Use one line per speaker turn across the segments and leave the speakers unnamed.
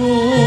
Ngangsu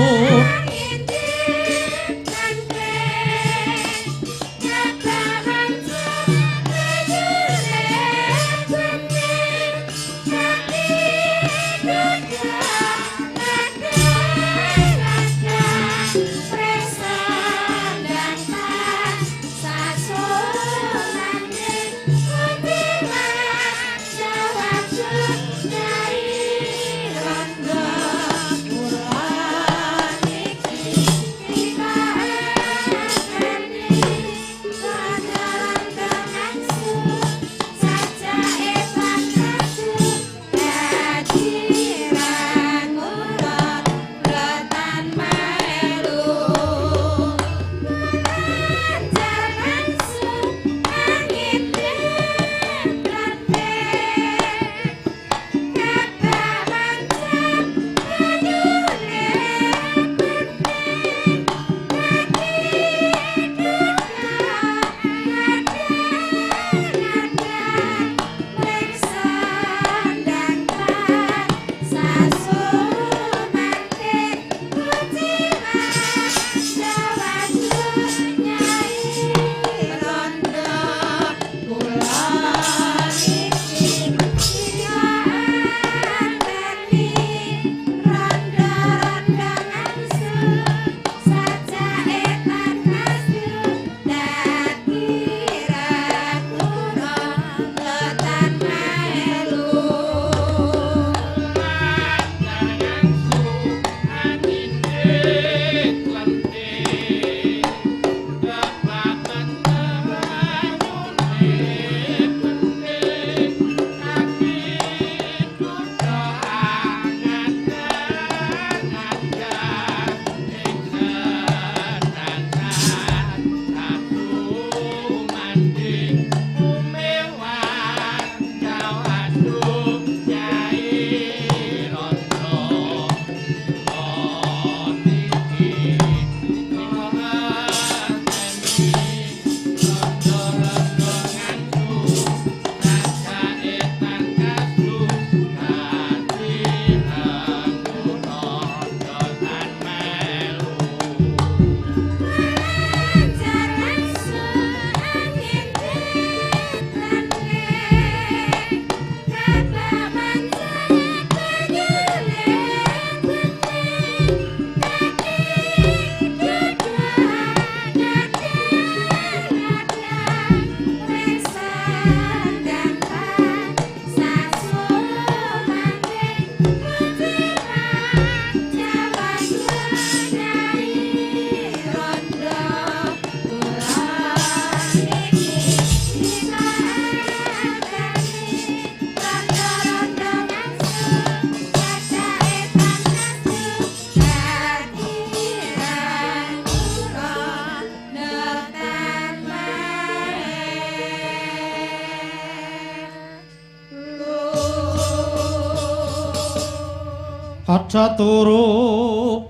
Aja turu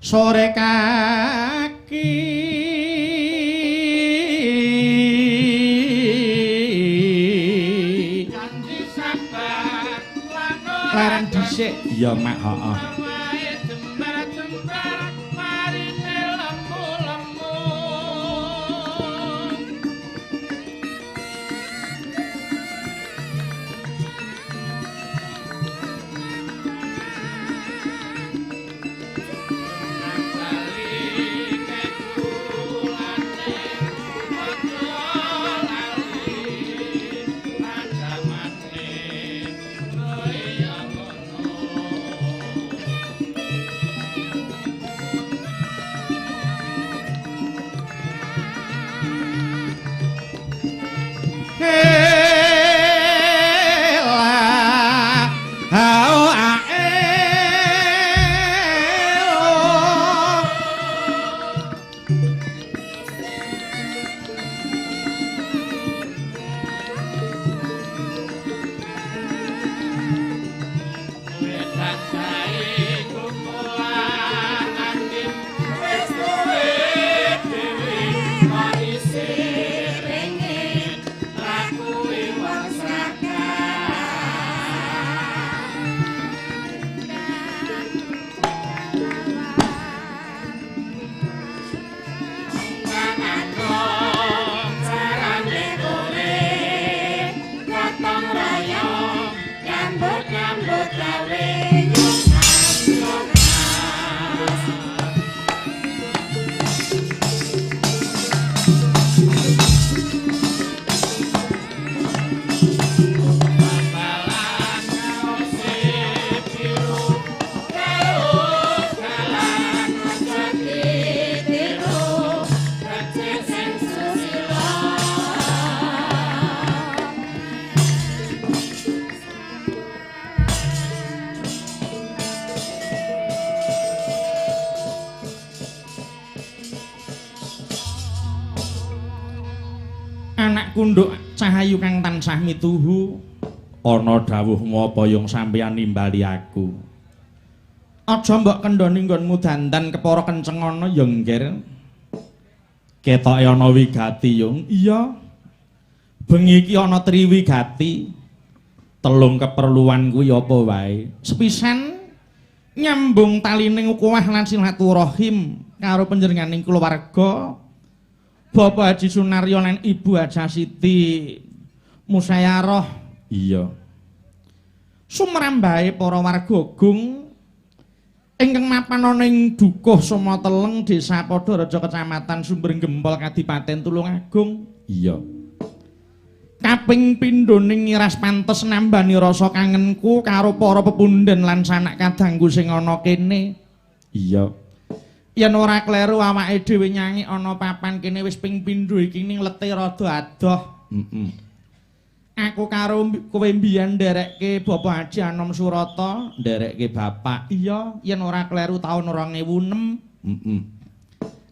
sore kaki.
Janji sabar lan
Leren dhisik. Iya, Mak, heeh.
Jembar-jembar marine lemu-lemu. Lali kekulane aja lali anjamane.
Aku nduk Cahayu kang tansah mituhu. Ana dawuhmu apa yung sampeyan nimbali aku? Aja mbok kendhoni nggonmu dandan kepara kenceng ana ya, Ngger. Ketoke ana wigati, Yung. Iya. Bengi iki ana triwigati. Telung keperluan kuwi apa wae? Sepisan nyambung talining ukhuwah lan silaturahim karo panjenenganing kulawarga Bapak Haji Sunaryo lan Ibu Haja Siti Musayaroh. Iya. Sumrambahe para warga Gung ingkang mapan ana ing Dukuh Somoteleng, Desa Padaraja, Kecamatan Sumber Gempol, Kadipaten Tulungagung. Iya. Kaping pindhone ngiras pantes nambani rasa kangenku karo para pepundhen lan sanak kadangku sing ana kene. Iya. Yen ora kleru awake dhewe nyanyi ana papan kene wis ping pindho iki ning lete rada adoh. Heeh. Aku karo kowe mbiyen nderekke Bapak Haji Anom Surata, nderekke bapak. Iya, yen ora kleru taun 2006. Heeh.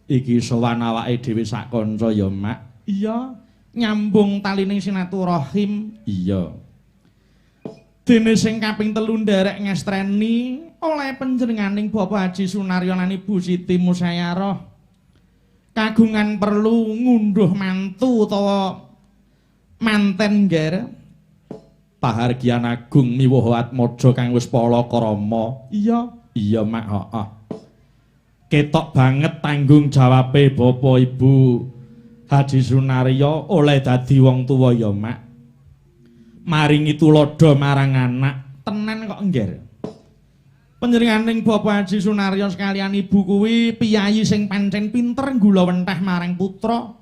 Iki sowan awake dhewe sak kanca ya, Mak. Iya. Nyambung talining silaturahim. Iya. Dene sing kaping telu nderek ngestreni oleh panjenenganing Bapak Haji Sunaryo lan Ibu Siti Musayaroh kagungan perlu ngunduh mantu utawa manten, Ngger. Pahargyan agung miwuh atmaja kang wis palakrama. Iya, iya, Mak, heeh. Ketok banget tanggung jawabe Bapak Ibu Haji Sunaryo oleh dadi wong tuwa ya, Mak. Maringi tuladha marang anak. Tenan kok, Ngger. Panjenenganing Bapak Haji Sunaryo sekalian ibu kuwi piyayi sing pancen pinter nggulawentah marang putra.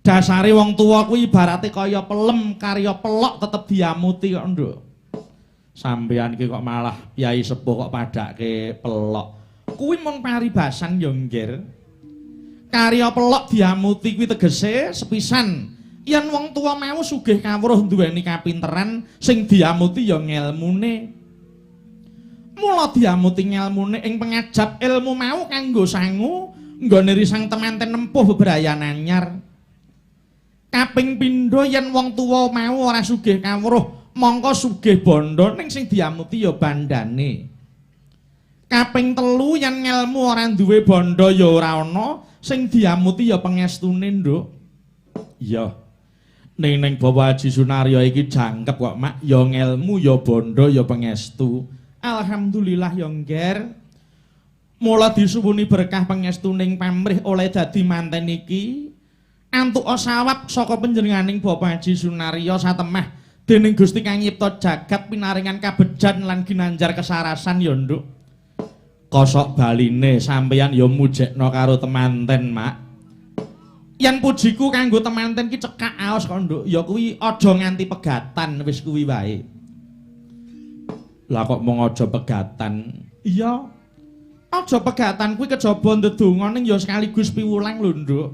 Dasare wong tuwa kuwi ibarate kaya pelem, karya pelok tetep diamuti kok, Nduk. Sampeyan iki kok malah piyayi sepuh kok padake pelok. Kuwi mung paribasan ya, Ngger. Karya pelok diamuti kuwi tegese sepisan yen wong tuwa mau sugih kawruh duweni kapinteran, sing diamuti ya ngelmune. Mula diamuti ngelmune ing pengajap ilmu mau kanggo sangu nggone risang temanten nempuh bebrayan anyar. Kaping pindho yen wong tuwa mau ora sugih kawruh, mongko sugih bondo ning sing diamuti ya bandane. Kaping telu yen ngelmu ora duwe bondo ya ora ana, sing diamuti ya pengestune, Nduk. Iya. Ning ning Bapak Haji Sunaryo iki jangkep kok, Mak, ya ngelmu ya bondo ya pengestu. Alhamdulillah ya, Ngger. Mula disuwuni berkah pengestuning pamrih oleh dadi manten iki. Antuk sawab saka panjenenganing Bapak Haji Sunaryo satemah dening Gusti kang nyipta jagat pinaringan kabejan lan ginanjar kesarasan ya, Nduk. Kosok baline sampeyan ya mujekno karo temanten, Mak. Yen pujiku kanggo temanten ki cekak aos kok, Nduk. Ya kuwi aja nganti pegatan wis kuwi wae. Lah kok mung aja pegatan? Iya. Aja pegatan kuwi kejaba ndedonga ning ya sekaligus piwulang lho, Nduk.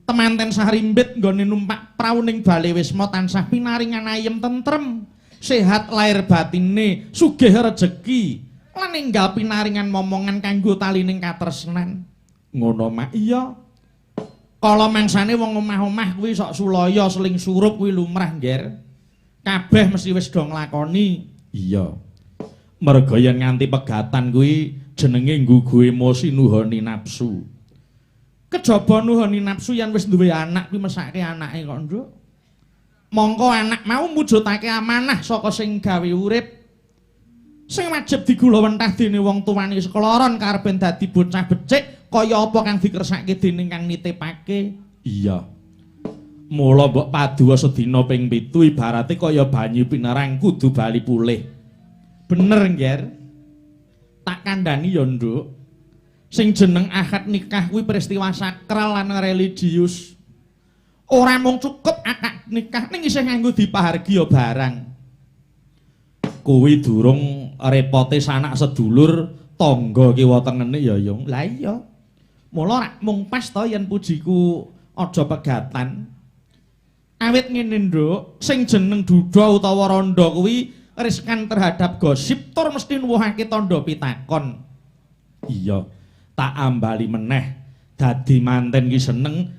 Temanten sarimbit nggone numpak prau ning bale wisma tansah pinaringan ayem tentrem, sehat lahir batine, sugih rejeki, lan enggal pinaringan momongan kanggo talining katresnan. Ngono, Mak. Iya. Kala mangsane wong omah-omah kuwi sok sulaya seling surup kuwi lumrah, Ngger. Kabeh mesti wis do nglakoni. Iya. Merga yen nganti pegatan kuwi jenenge nggugu emosi nuhoni nafsu. Kejaba nuhoni nafsu yen wis duwe anak kuwi mesake anake kok, Nduk. Mongko anak mau mujudake amanah saka sing gawe urip. Sing wajib digulawentah dene wong tuwane sekloron karepen dadi bocah becik kaya apa kang dikersake dening kang nitipake. Iya. Mula mbok paduwa sedina ping 7 ibarate kaya banyu pinerang kudu bali pulih. Bener, Ngger. Tak kandhani ya, Nduk. Sing jeneng akad nikah kuwi peristiwa sakral lan religius. Ora mung cukup akad nikah ning isih nganggo dipahargya barang. Kuwi durung repote sanak sedulur tangga kiwa tengene ya, Yung. Lah iya. Mula rak mung pas to yen pujiku aja pegatan. Awit ngene, Nduk, sing jeneng duda utawa randha kuwi riskan terhadap gosip tur mesti nuwuhake tandha pitakon. Iya. Tak ambali meneh dadi manten ki seneng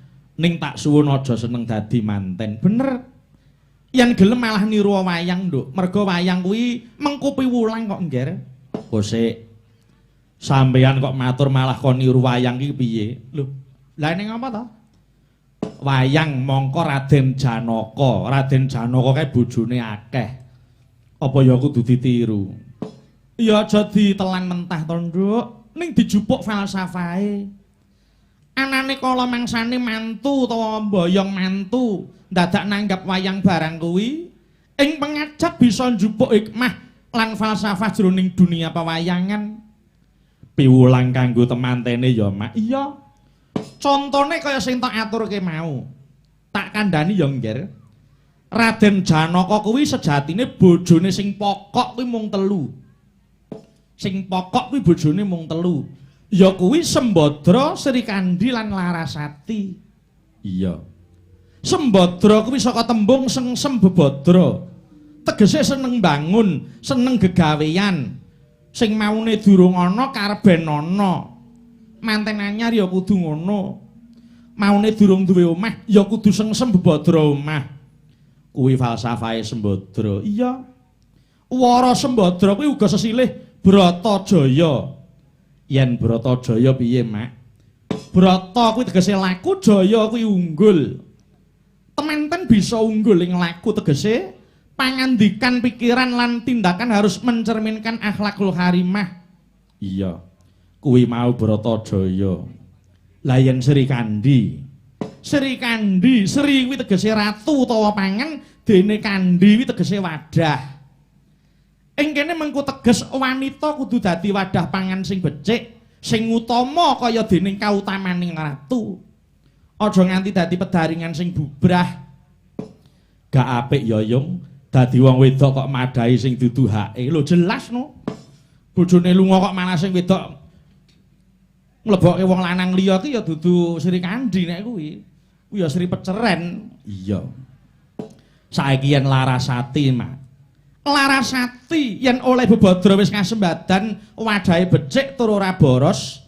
Ning tak suwun aja seneng dadi manten. Bener. Yen gelem malah niru wayang, Nduk. Mergo wayang kuwi mengkupi wulang kok, Ngger. Kosek. Sampeyan kok matur malah kon niru wayang iki piye? Lho, lah ning apa to? Wayang mongko Raden Janaka. Raden Janaka kae bojone akeh. Apa ya kudu ditiru? Ya aja ditelan mentah to, Nduk. Ning dijupuk falsafahe. Anane kala mangsane mantu utawa mboyong mantu dadak nanggap wayang barang kuwi ing pengajap bisa njupuk hikmah lan falsafah jroning dunia pewayangan. Piwulang kanggo temantene ya, Mak. Iya. Contone kaya sing tak aturke mau. Tak kandhani ya, Ngger. Raden Janaka kuwi sejatine bojone sing pokok kuwi mung telu. Sing pokok kuwi bojone mung telu. Ya kuwi Sembadra, Srikandhi lan Larasati. Iya. Sembadra kuwi saka tembung sengsem bebadra. Tegese seneng bangun, seneng gegawean. Sing maune durung ana karben ana. Manten anyar ya kudu ngono. Maune durung duwe omah ya kudu sengsem bebadra omah. Kuwi falsafahe Sembadra. Iya. Wara Sembadra kuwi uga sesilih Bratajaya. Yen Bratajaya piye, Mak? Brata kuwi tegese laku, jaya kuwi unggul. Temanten bisa unggul ing laku tegese pangandikan, pikiran lan tindakan harus mencerminkan akhlakul karimah. Iya. Kuwi mau Bratajaya. Lah yen Srikandhi. Srikandhi, Sri kuwi tegese ratu utawa pangan, dene kandhi kuwi tegese wadah. Ing kene mengku teges wanita kudu dadi wadah pangan sing becik, sing utama kaya dening kautamaning ratu. Aja nganti dadi pedaringan sing bubrah. Gak apik ya, Yung, dadi wong wedok kok madahi sing dudu hake. Lho jelas no. Bojone lunga kok malah sing wedok nglebokke wong lanang liya ki ya dudu Srikandhi nek kuwi. Kuwi ya Sri Peceren. Iya. Saiki yen Larasati, Mak. Larasati yen oleh bebadra wis kasembadan wadahe becik tur ora boros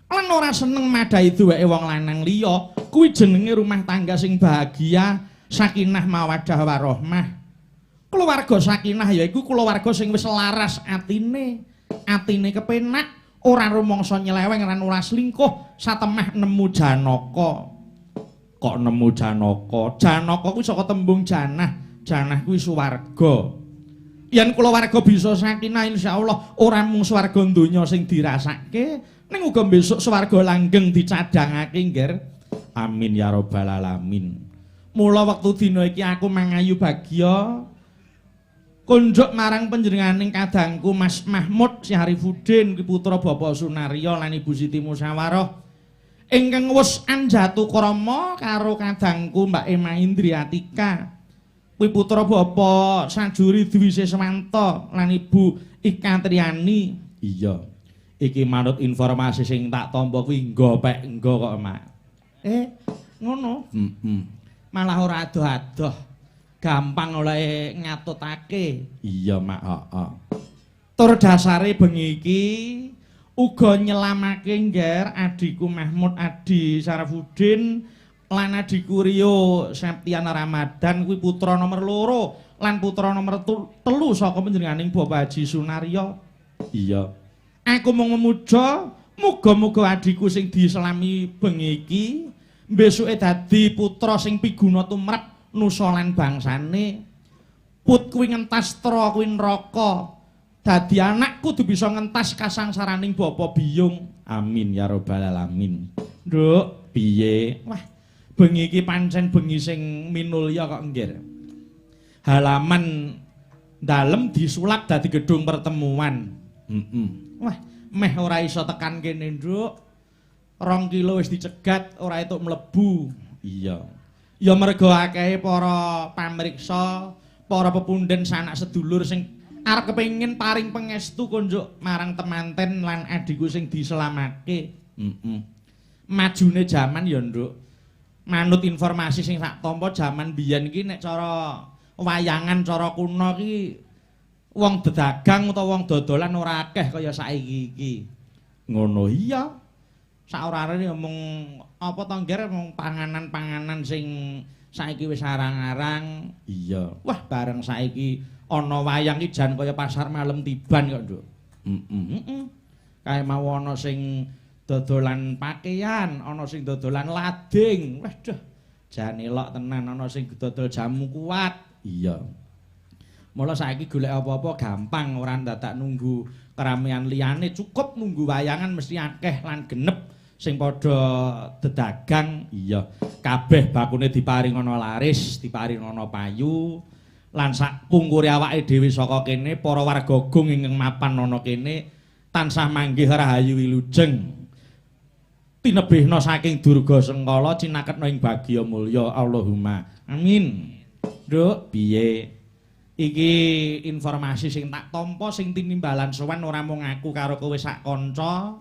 lan ora seneng madahi duweke wong lanang liya, kuwi jenenge rumah tangga sing bahagia, sakinah mawaddah warahmah. Keluarga sakinah yaiku keluarga sing wis laras atine, atine kepenak, ora rumangsa nyeleweng lan ora selingkuh, satemah nemu Janaka. Kok nemu Janaka? Janaka kuwi saka tembung janah, janah kuwi swarga. Yen kulawarga bisa sakinah insyaallah ora mung swarga donya sing dirasake, ning uga besok swarga langgeng dicadhangake, Ngger. Amin ya rabbal alamin. Mula wektu dina iki aku mangayu bagya kunjuk marang panjenenganing kadangku Mas Mahmud Syarifuddin ki putra Bapak Sunarya lan Ibu Siti Musyawarah ingkang wis anjatu krama karo kadangku Mbak Emma Indriatika. Kuwi putra Bapak Sajuri Dwi Siswanto lan Ibu Ika Triani. Iya. Iki manut informasi sing tak tampa kuwi nggopek nggo kok, Mak. Ngono. Heeh. Malah ora adoh-adoh. Gampang oleh ngatutake. Iya, Mak, heeh. Tur dasare bengi iki uga nyelamake, Ngger, adhiku Mahmud Adi Syarafuddin lan adhiku Rio Septian Ramadan kuwi putra nomor 2 lan putra nomor 3 saka panjenenganing Bapak Haji Sunarya. Iya. Aku mung memuja muga-muga adhiku sing diselami bengi iki besuke dadi putra sing piguna tumrap nusa lan bangsane. Put kuwi ngentas tra kuwi neraka. Dadi anak kudu bisa ngentas kasangsaraning bapa biyung. Amin ya rabbal alamin. Nduk, piye? Wah, bengi iki pancen bengi sing minulya kok, Nggir. Halaman dalem disulap dadi gedung pertemuan. Heeh. Wah, meh ora iso tekan kene, Nduk. 2 kilo wis dicegat, ora entuk mlebu. Iya. Ya mergo akehe para pamriksa, para pepundhen sanak sedulur sing arep kepengin paring pangestu kunjuk marang temanten lan adhiku sing diselamake. Heeh. Majune jaman ya, Nduk. Manut informasi sing sak tampa jaman biyen iki nek cara wayangan cara kuna iki wong dedagang utawa wong dodolan ora akeh kaya saiki iki. Ngono iya. Saorane mung apa to ngger mung panganan-panganan sing saiki wis arang-arang. Iya. Wah, bareng saiki ana wayang iki jan kaya pasar malam tiban kok, Nduk. Heeh. Kae mau ana sing dodolan pakaian, ana sing dodolan lading. Wah, duh. Jan elok tenan ana sing dodol jamu kuat. Iya. Mula saiki golek apa-apa gampang, ora ndadak nunggu keramaian liyane, cukup nunggu wayangan mesti akeh lan genep sing padha dedagang. Iya, kabeh bakune diparingana laris, diparingana payu lan sak pungkure awake dhewe saka kene para warga Gung ingkang mapan ana kene tansah manggih rahayu wilujeng. Tinebihna saking Durga Sengkala cinaketna ing bagya mulya. Allahumma amin. Nduk, piye? Iki informasi sing tak tampa sing tinimbalan sowan ora mung aku karo kowe sak kanca,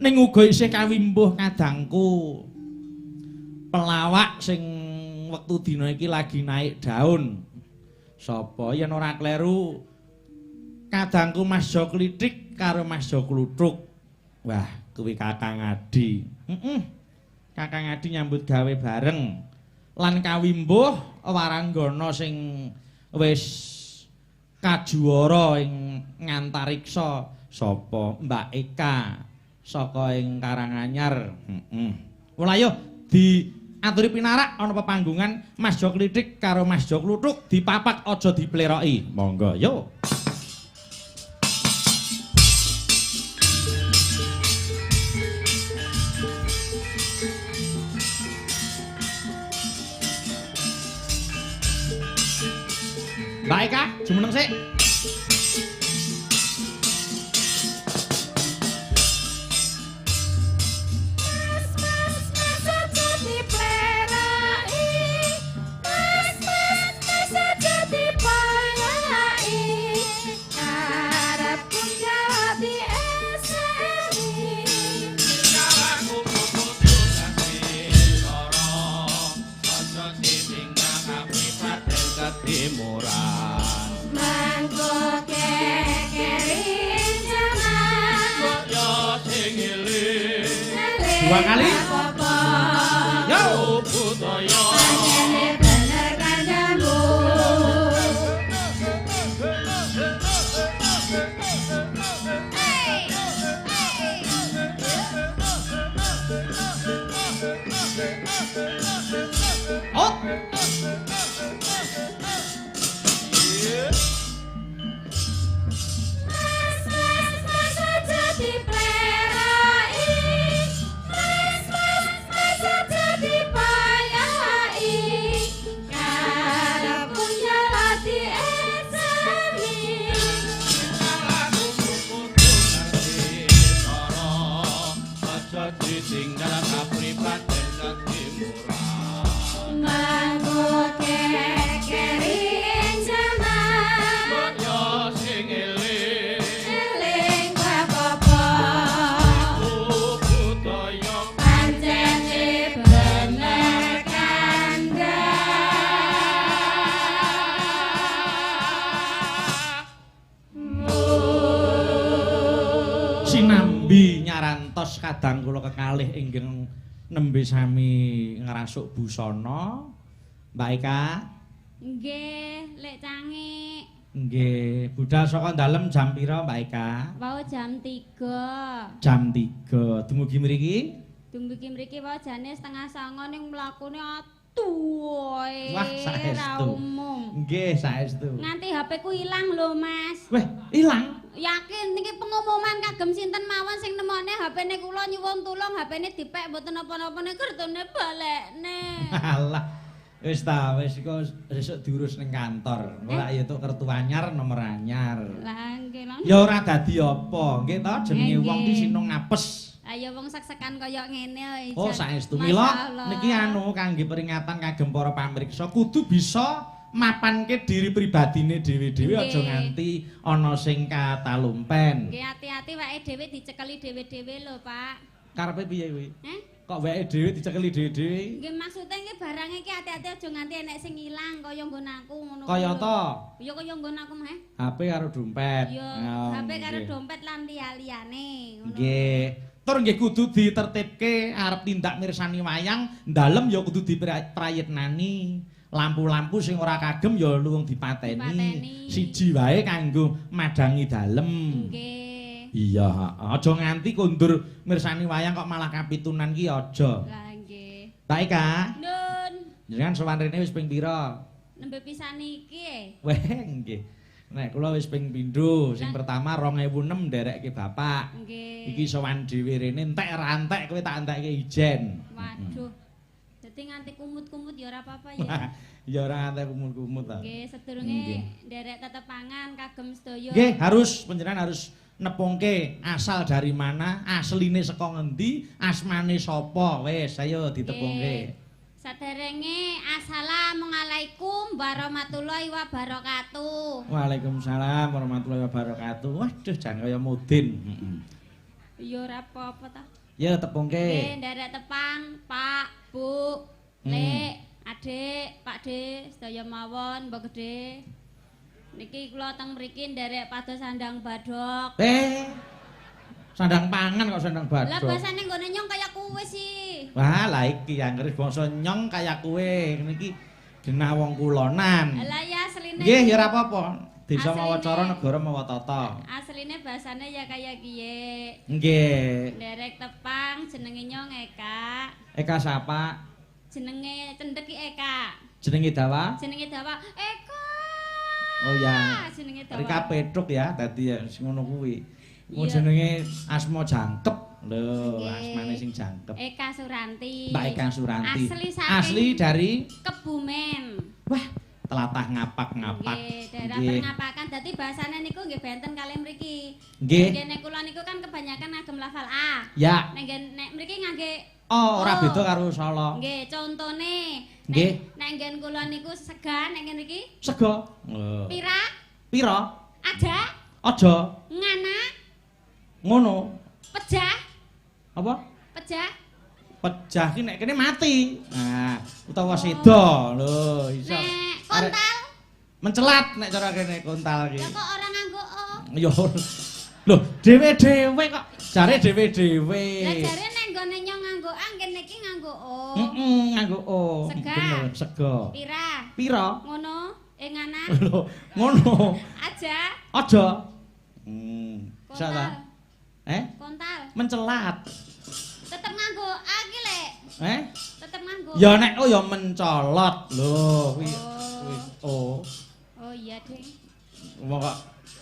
ning uga isih kawimbuh kadangku pelawak sing wektu dina iki lagi naik daun. Sapa yen ora kleru kadangku Mas Jo Klithik karo Mas Jo Kluthuk. Wah, kuwi Kakang Adi. Heeh. Kakang Adi nyambut gawe bareng lan kawimbuh waranggana sing wis kajuwara ing ngantariksa sapa Mbak Eka saka ing Karanganyar. Heeh. Mula ayo diaturi pinarak ana pepanggungan Mas Jo Klithik karo Mas Jo Kluthuk dipapak aja dipleroki. Monggo yo. Mbak Eka, jumeneng sik.
Mas, mas, mas aja dipleraki. Mas, mas, mas aja dipayai. Karepku jawab dieseni.
Aku kudu ngerti cara aja ditinggal kapribaden ketimuran.
Mangko kekeri jaman.
Ya sing eling
Dua kali.
Apa-apa.
Yo.
budaya.
Pancene bener kancamu. Hey, hey.
Oh.
Mas, mas, mas aja dipleraki. Mas, mas, mas aja dipayai. Karepku njaluk dieseni.
Aku kudu ngerti cara aja ditinggal kapribaden ketimuran.
Mangko kekeri jaman.
Ya sing eling
Eling bab apa.
budaya.
Pancene bener kandhamu.
Sinambi nyarantos kadang kula kekalih ingkang nembe sami ngrasuk busana. Mbak Eka,
Nggih, Lek Cangik.
Nggih, budal saka dalem jam pira Mbak Eka?
Wau jam 3.
Jam 3. Dumugi mriki?
Dumugi mriki wau jane 8:30 ning mlakune atuh.
Wah, saestu.
Ra umum.
Nggih, saestu.
Nganti HP ku ilang lho, Mas.
Weh, ilang.
Yakin niki pengumuman kagem sinten mawon sing nemone HP-ne kula nyuwun tulung HP-ne dipek mboten napa-napane kertune balekne.
Alah. Wis ta, wis iku sesuk diurus ning kantor. Engko lak ya tuk kertu anyar nomor anyar.
Lah nggih lho.
Ya ora dadi apa, nggih ta jenenge wong ki sinung ngapes.
Ayo wong sek-sekan kaya ngene.
Oh, saestu. Mila niki anu kangge peringatan kagem para pamriksa kudu bisa mapanke diri pribadine dhewe-dhewe aja nganti ana sing katalumpen.
Nggih, ati-ati wake dhewe dicekeli dhewe-dhewe lho, Pak.
Karepe piye kuwi?
Heh?
Kok weke dhewe dicekeli dhewe-dhewe?
Nggih, maksude nggih barange iki ati-ati aja nganti enek sing ilang kaya nggon aku ngono.
Kaya ta?
Ya kaya nggon aku meh.
HP karo dompet.
Ya, HP karo dompet lan liya-liyane ngono.
Nggih. Tur nggih kudu ditertibke arep tindak mirsani wayang, ndalem ya kudu diprayitnani. Lampu-lampu sing ora kagem ya luwung dipateni. Siji wae kanggo madangi dalem.
Nggih.
Iya, aja nganti kondur mirsani wayang kok malah kapitunan ki aja.
Lah nggih.
Mbak Eka.
Nun.
Jenengan sowan rene wis ping pira?
Nembe pisan iki.
Weh, nggih. Nek kula wis ping pindho, sing pertama 2006 nderekke bapak.
Nggih.
Iki sowan dhewe rene entek ra entek kowe tak entekke ijen.
Waduh. Dadi nganti kumut-kumut ya ora apa-apa ya.
Ya ora nganti kumut-kumut ta.
Nggih, sedurunge nderek tetepangan kagem sedaya.
Nggih, harus panjenengan harus nepungke asal dari mana, asline saka ngendi, asmane sapa. Wis, ayo ditepungke.
Saderenge assalamualaikum warahmatullahi wabarakatuh.
Waalaikumsalam warahmatullahi wabarakatuh. Waduh, jan kaya mudin. Heeh.
Ya ora apa-apa ta.
Ya tepungke.
Nggih, nderek tepang, Pak, Bu, Lek, Adik, Pak De, sedaya mawon, Mbok Gedhe. Niki kula teng mriki nderek pados sandang badhok.
Sandang pangan kok sandang badhok.
Lah basane nggone nyong kaya kuwe sih.
Wah, lah iki anggere bangsa nyong kaya kuwe. Niki genah wong kulonan.
Lah ya asline.
Nggih, ya ora apa-apa. Desa mawa cara, negara mawa tata.
Asline basane ya kaya kiye.
Nggih.
Nderek tepang jenenge nyong Eka.
Eka sapa?
Jenenge cendhek ki Eka.
Jenenge dawa?
Jenenge dawa Eka.
Oh ya.
Jenenge dawa.
Rika Petruk ya, dadi ya sing ngono kuwi. Wong jenenge asma jangkep. Lho, asmane sing jangkep.
Eka Suranti.
Mbak Eka Suranti.
Asli saking
asli dari
Kebumen.
Wah, telatah ngapak-ngapak.
Nggih, daerah Perngapakan. Dadi bahasane niku nggih benten kalih mriki.
Nggih.
Nggih nek kula niku kan kebanyakan ngagem lafal A.
Ya.
Nek nek mriki ngangge
oh, ora beda karo Solo.
Nggih, contone.
Nggih.
Nek nggen kula niku sega, nek nggen mriki
sega.
Pira?
Pira?
Aja.
Aja.
Ngana.
Ngono.
Pejah.
Apa?
Pejah.
Pejah ki nek kene mati. Nah, utawa seda. Lho, iso.
Nek kontal.
Mencelat nek cara kene kontal ki.
Lah kok ora nganggo o?
Ya. Lho, dhewe-dhewe kok jare dhewe-dhewe.
Lah jare nek nggone nyong nganggo a, ngene iki nganggo o.
Heeh, nganggo o.
Sega.
Bener, sega.
Pira?
Pira?
Ngono, ing ngana.
Lho, ngono.
Aja.
Aja. Iso ta?
Kontal.
Mencelat.
Tetep nganggo a ki, Lek. Tetep nganggo.
Ya nek o ya mencolot. Lho, kuwi kuwi o.
Oh iya, Ding.
Wong kok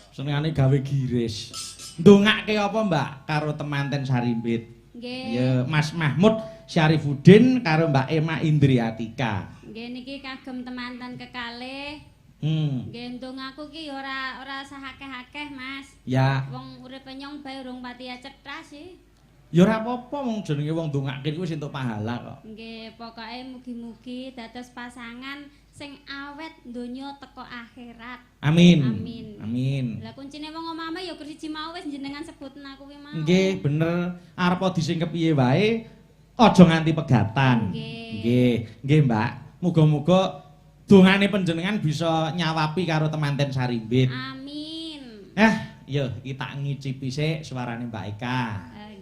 senengane gawe giris. Ndongake apa, Mbak, karo temanten Sarimbit?
Nggih.
Ya, Mas Mahmud Syarifuddin karo Mbak Emma Indriatika.
Nggih niki kagem temanten kekalih. Nggih ndongaku ki ora ora sah akeh-akeh, Mas.
Ya.
Wong uripe nyong bae urung pati cetha sih.
Ya ora apa-apa wong jenenge wong ndongake kuwi wis entuk pahala kok.
Nggih, pokoke mugi-mugi dados pasangan sing awet donya teko akhirat.
Amin.
Amin.
Amin.
Lah kuncine wong omahme ya gur siji mau wis jenengan sebutna aku kuwi mau.
Nggih, bener. Arep dising kepiye wae aja nganti pegatan.
Nggih.
Nggih, Mbak. Muga-muga dongane panjenengan bisa nyawapi karo temanten Sarimbit.
Amin.
Yo iki tak ngicipi sik suarane Mbak Eka.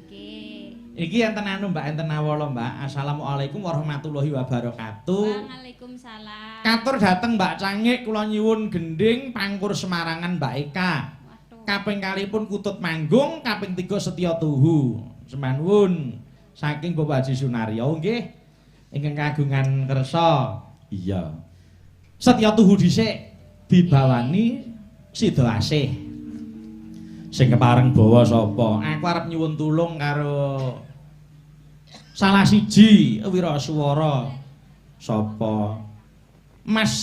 Nggih.
Iki enten anu Mbak, enten awala Mbak. Assalamualaikum warahmatullahi wabarakatuh.
Waalaikumsalam.
Katur dateng Mbak Cangik kula nyuwun gending pangkur Semarangan Mbak Eka.
Waduh.
Kaping kalihipun kutut manggung, kaping 3 setya tuhu. Semanwun saking Bapak Haji Sunaryo nggih ingkang kagungan kersa. Iya. Setya tuhu dhisik dibawani sida asih. Sing kepareng bawa sapa? Aku arep nyuwun tulung karo salah siji wiraswara sapa? Mas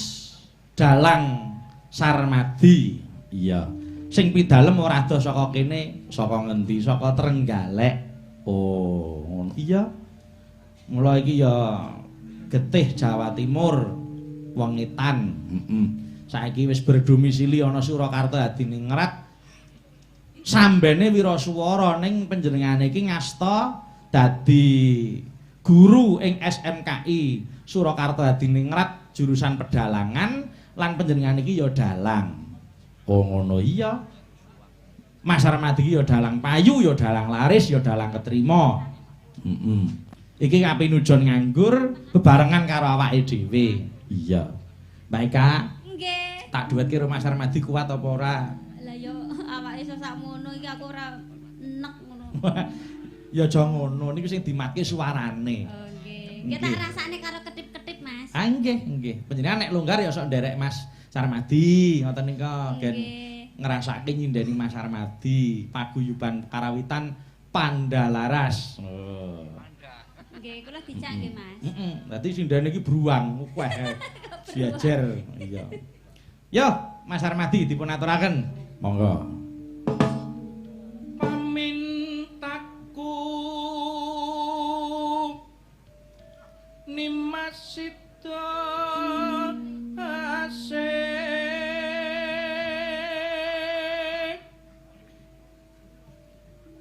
Dalang Sarmadi. Iya. Sing pidalem ora adoh saka kene, saka ngendi? Saka Trenggalek. Oh, ngono. Iya. Mula iki ya getih Jawa Timur, wong etan. Heeh. Saiki wis berdomisili ana Surakarta Hadiningrat. Sambene wiraswara ning panjenengane iki ngasta dadi guru ing SMKI Surakarta Hadiningrat jurusan pedalangan lan panjenengane iki ya dalang. Oh ngono iya. Mas Armadi iki ya dalang payu, ya dalang laris, ya dalang ketrima. Heeh. Iki kapinujon nganggur bebarengan karo awake dhewe. Iya. Mbak Eka,
Nggih.
tak duetke karo Mas Armadi kuat apa ora?
Lah ya awake iso sakmono iki aku ora enek ngono.
Ya aja ngono, niku sing dimatke suarane.
Oh nggih. Nggih tak rasane karo ketip-ketip, Mas.
Ah nggih, nggih. Panjenengan nek longgar ya sok nderek Mas Sarmadi ngoten nika gen ngrasake nyindeni Mas Armadi paguyuban karawitan Pandalaras. Oh.
Nggih, kula dijak nggih, Mas.
Heeh. Dadi sindene iki bruang akeh. Diajer. Iya. Yo, Mas Armadi dipun aturaken. Monggo.
Pamintaku Nimas Sida asih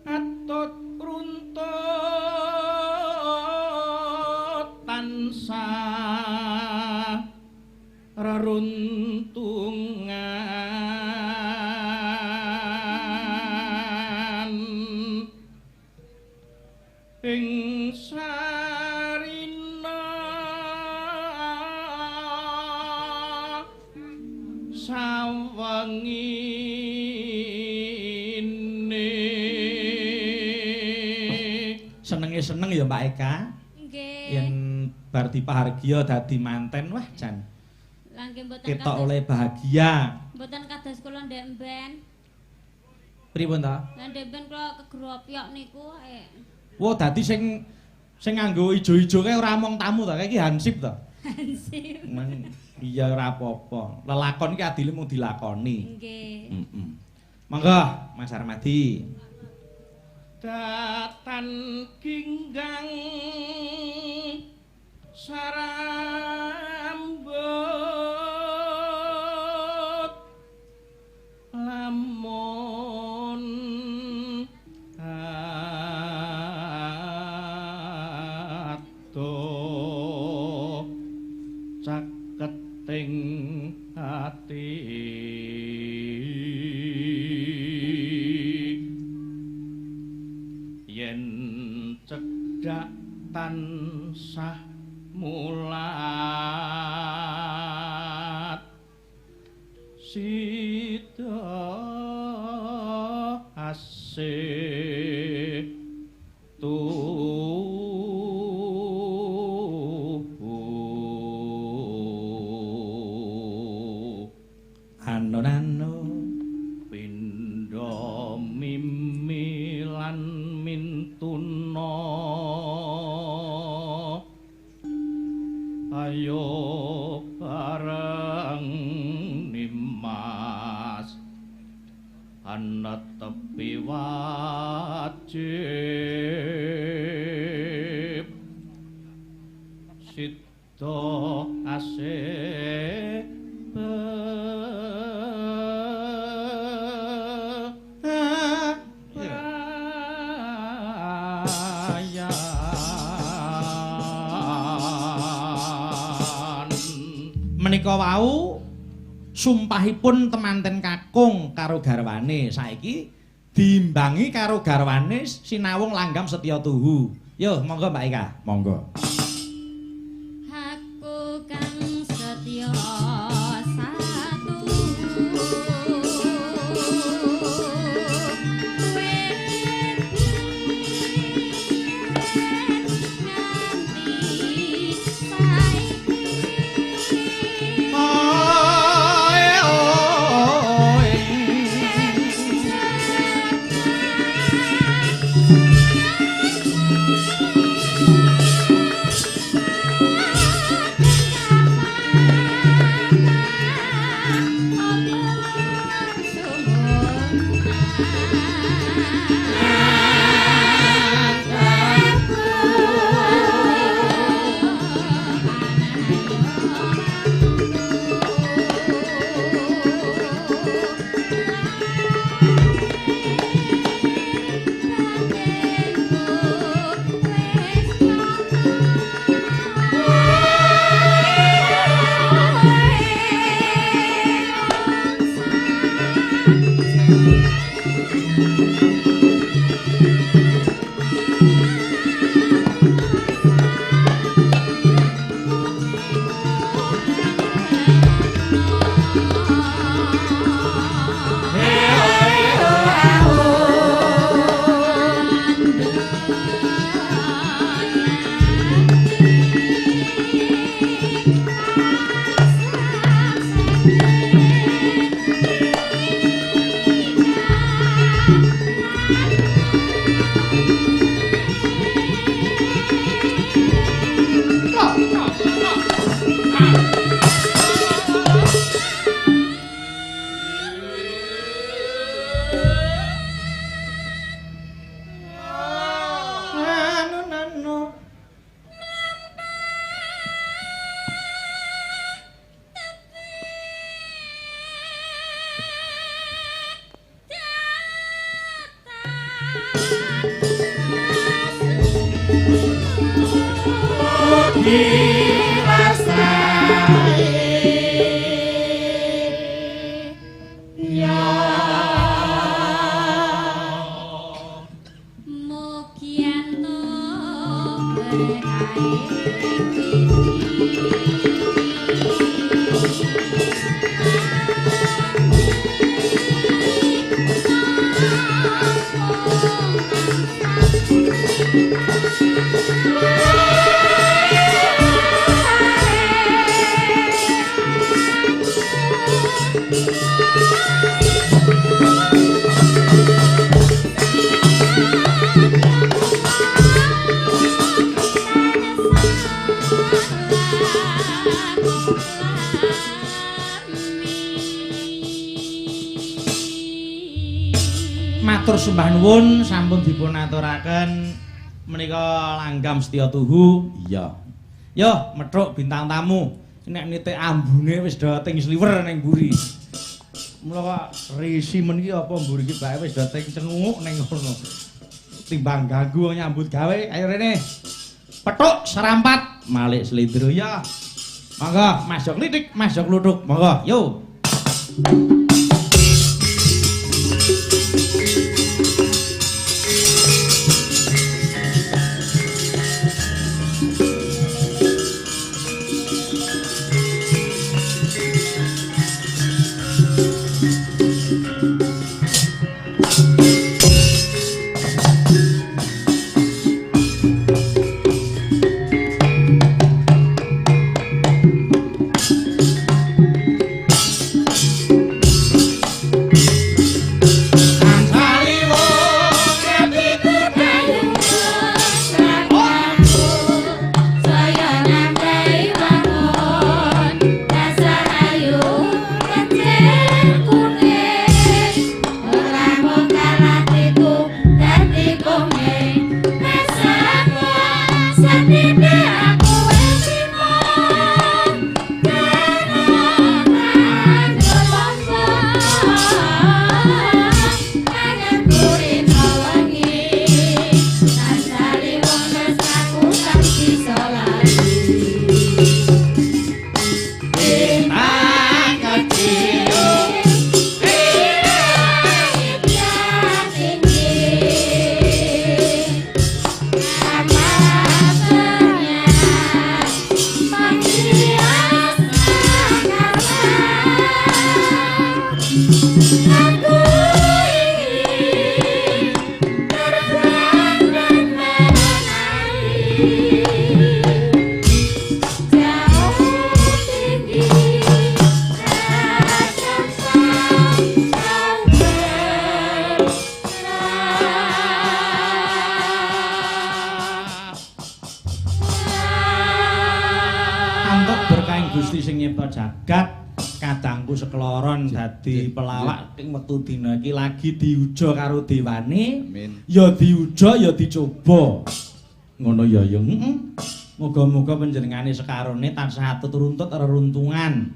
atut runtut tansah reruntungan ing sarina sawengine.
Senenge seneng ya Mbak Eka.
Nggih.
Yen bar dipahargya dadi manten, wah jan.
Lah nggih mboten
ketok oleh bahagia.
Mboten kados kula ndek mben.
Pripun ta?
Lah ndek mben kula kegropiok niku ae.
Wah, dadi sing sing nganggo ijo-ijo kae ora mung tamu ta, kae iki hansip ta?
Hansip.
Iya ora apa-apa. Lelakon iki adile mung dilakoni.
Nggih.
Heeh. Monggo Mas Armadi.
Datan ginggang sarambut lamun adoh caketing ati yen cedhak tansah mulat sida asih tuhu
ano-ano
pindha mimi lan mintuna ayo bareng nimas anetepi wajib sida asih
Menika wau sumpahipun temanten kakung karo garwane saiki diimbangi karo garwane sinawung langgam setya tuhu. Yo monggo Mbak Eka, monggo.
Aku kang setya satu nganti saiki.
Matur sembah nuwun sampun dipun aturaken menika langgam setya tuhu. Iya. Yo methuk bintang tamu. Nek nitik ambune wis do ting sliwer ning mburi. Mula kok risi men iki apa mburi iki bae wis do ting cenguk ning ngono. Timbang ganggu wong nyambut gawe, ayo rene. Petuk serampat Malik Slendro ya. Monggo Mas Jok Klitik, Mas Jok Kluthuk. Monggo, yo. Dina iki lagi diuja karo dewane.
Amin.
Ya diuja ya dicoba. Ngono ya ya. Heeh. Muga-muga panjenengane sekarone tansah turuntut reruntungan.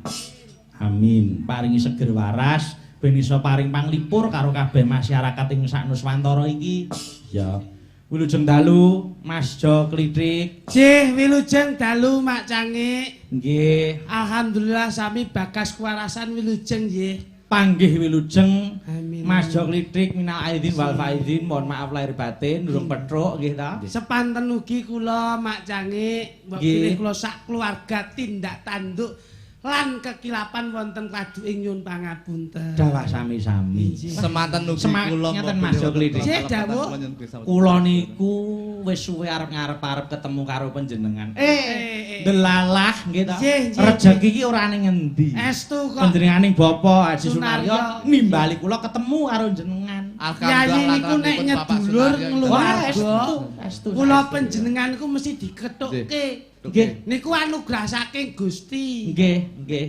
Amin. Paringi seger waras ben iso paring panglipur karo kabeh masyarakat ing sak Nuswantara iki. Ya. Wilujeng dalu Mas Jo Klithik.
Nggih, wilujeng dalu Mak Cangik.
Nggih.
Alhamdulillah sami bagas kuwarasan wilujeng nggih.
Panggih wilujeng.
Amin.
Mas Jo Klithik minal aidin wal faizin, mohon maaf lahir batin, durung petruk nggih ta.
Sepanten ugi kula Mak Cangik, mbok pilih kula sak keluarga tindak tanduk lan kekilapan wonten kaduking nyuwun pangapunten.
Dawah sami-sami.
Semanten ugi kula
ngeten Mas Jo Klithik.
Nggih, dawuh.
Kula niku wis suwe arep ngarep-arep ketemu karo panjenengan. Delalah nggih ta. Rejeki iki ora ning ngendi.
Estu kok.
Panjenenganing Bapak Haji Sunaryo nimbali kula ketemu karo jenengan.
Yayi niku nek nyedulur ngluwarga. Kula panjenengan niku mesti dikethukke.
Nggih.
Niku anugerah saking Gusti.
Nggih, nggih.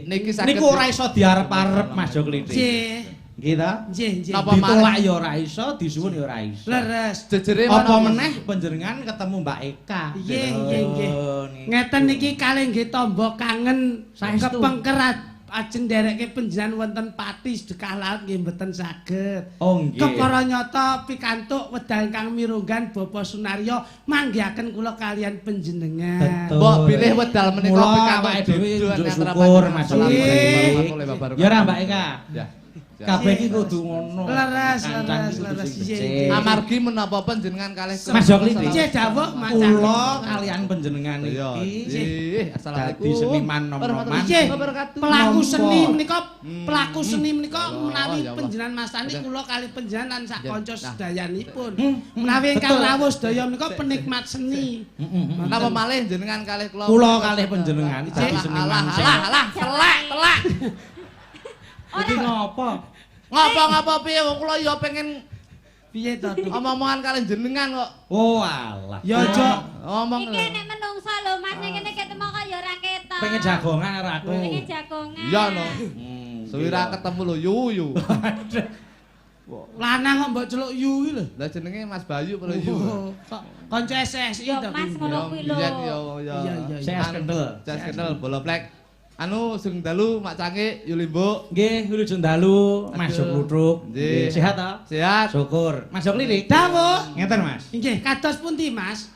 Niku ora iso diarep-arep Mas Jo Klithik.
Nggih.
Nggih ta?
Nggih, nggih.
Ditolak ya ora iso, disuwun ya ora iso.
Leres.
Jejere
apa meneh panjenengan ketemu Mbak Eka.
Nggih, nggih, nggih. Ngeten niki kalih nggih tamba kangen kepengker Ajeng nderekke panjenengan wonten pati sedekah laut nggih mboten saged.
Oh nggih.
Kepara nyata pikantuk wedal ingkang mirunggan Bapak Sunaryo manggihaken kula kalian panjenengan.
Betul.
Mbok bilih wedal menika
Mula
pikantuk
awake dhewe
jodohan
njuk
antara
syukur
panjenengan.
Mas
Assalamualaikum warahmatullahi wabarakatuh.
Ya ora Mbak Eka.
Ya.
Kabeh iki kudu ngono.
Leres,
Kancang
leres,
iki kudu
leres.
sing
Iya,
becik.
iya.
Amargi menapa panjenengan kalih
Mas Jokli,
Nggih dawuh Mas.
Kula kalian panjenengan
Iya.
iki
Nggih, assalamualaikum.
dadi seniman nom-noman.
Nggih.
Wabarakatuh.
Pelaku
Nampa.
seni menika, pelaku seni menika
Allah,
menawi
ya Allah.
panjenengan Mas Tani kula kali panjenengan lan sak
Nggih.
kanca
Nah.
sedayanipun. Menawi ingkang
Betul.
rawuh sedaya menika penikmat seni.
Napa malih jenengan kalih kula?
Kula kalih panjenengan dadi
Alah,
seniman
alah,
sing
alah, alah, telek, telek.
Iki ngopo?
Ngopo-ngopo piye wong kula ya pengen
Piye to? Duk?
omong-omongan kalih jenengan kok.
Oh alah.
Ya aja
Ngomong.
Iki nek menungso lho Mas nek kene ketemu kok ya ora ketok.
Pengen jagongan karo aku.
Pengen jagongan.
Iya no.
Hmm,
Suwi ra ketemu lho yu yu.
lanang kok mbok celuk yu iki lho.
Lah jenenge Mas Bayu apa yu?
Oh, kok kanca SSI
Ya,
to.
Mas,
kuwi?
ngono kuwi lho.
Iya iya iya.
Iya, iya, iya.
Saya kendel.
Jas kendel bola plek. Anu sing dalu Mak Cangik Yulimbo.
Nggih, wilujeng dalu Mas
Aduh.
Jok Kluthuk.
Nggih.
Sehat ta?
Sehat.
Syukur. Mas Jok Lirik.
Dawuh.
Ngeten Mas.
Nggih, kados pundi Mas?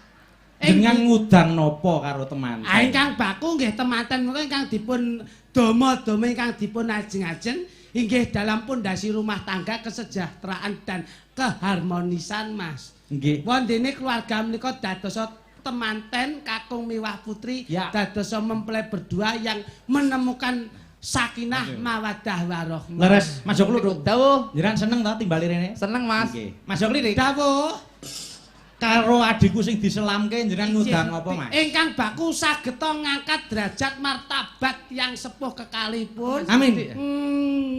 Jenengan ngudang napa karo teman?
Ah, ingkang baku nggih temanten menika ingkang dipun dama-dama ingkang dipun ajeng-ajeng inggih dalam pondasi rumah tangga kesejahteraan dan keharmonisan Mas.
Nggih.
Wondene keluarga menika dadosa temanten kakung miwah putri
Ya.
dadosa mempelai berdua yang menemukan sakinah mawaddah warahmah.
Leres, Mas Jok Kluthuk.
Dawuh.
Jenengan seneng ta timbali rene?
Seneng Mas.
Nggih. Mas Jok Lirik.
Dawuh.
Karo adikku sing diselamke jenengan ngundang apa Mas?
Ingkang baku sageta ngangkat derajat martabat yang sepuh kekalipun.
Amin.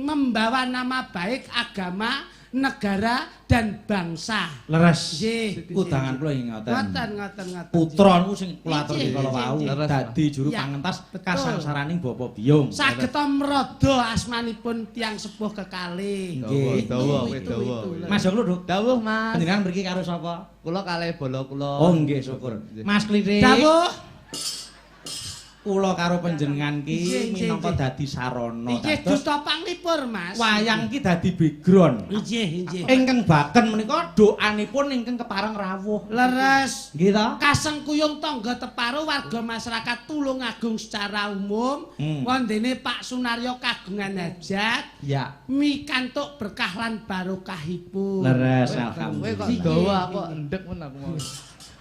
Membawa nama baik agama, negara dan bangsa.
Leres.
Nggih.
Udangan kula ing ngoten.
Ngoten ngoten ngoten.
Putra niku sing kula aturke
Nggih,
kala
nggih,
wau
nggih.
Leres,
dadi juru
Ya,
pangentas
betul.
kasangsaraning Bapak Biyung.
Sageta mrada asmanipun tiyang sepuh kekalih.
Nggih.
Dawa,
Itu, itu,
dawa.
itu.
Mas Jok Kluthuk,
Dawuh Mas.
panjenengan mriki karo sapa?
Kula kalih bala kula.
Oh nggih syukur.
Nggih.
Mas Klitik.
Dawuh.
Kula karo panjenengan
Nggih,
ki
nggih,
minangka
nggih.
dadi sarana.
Nggih
Dados
duta panglipur, Mas.
wayang ki dadi background.
Nggih, nggih.
Ingkang baken menika doanipun ingkang kepareng rawuh.
Leres.
Nggih ta?
Kasengkuyung tangga teparo warga masyarakat Tulungagung secara umum wondene Pak Sunaryo kagungan hajat
Ya.
mikantuk berkah lan barokahipun.
Leres
Kowe kok
alhamdulillah.
dawa kok endek men aku mau.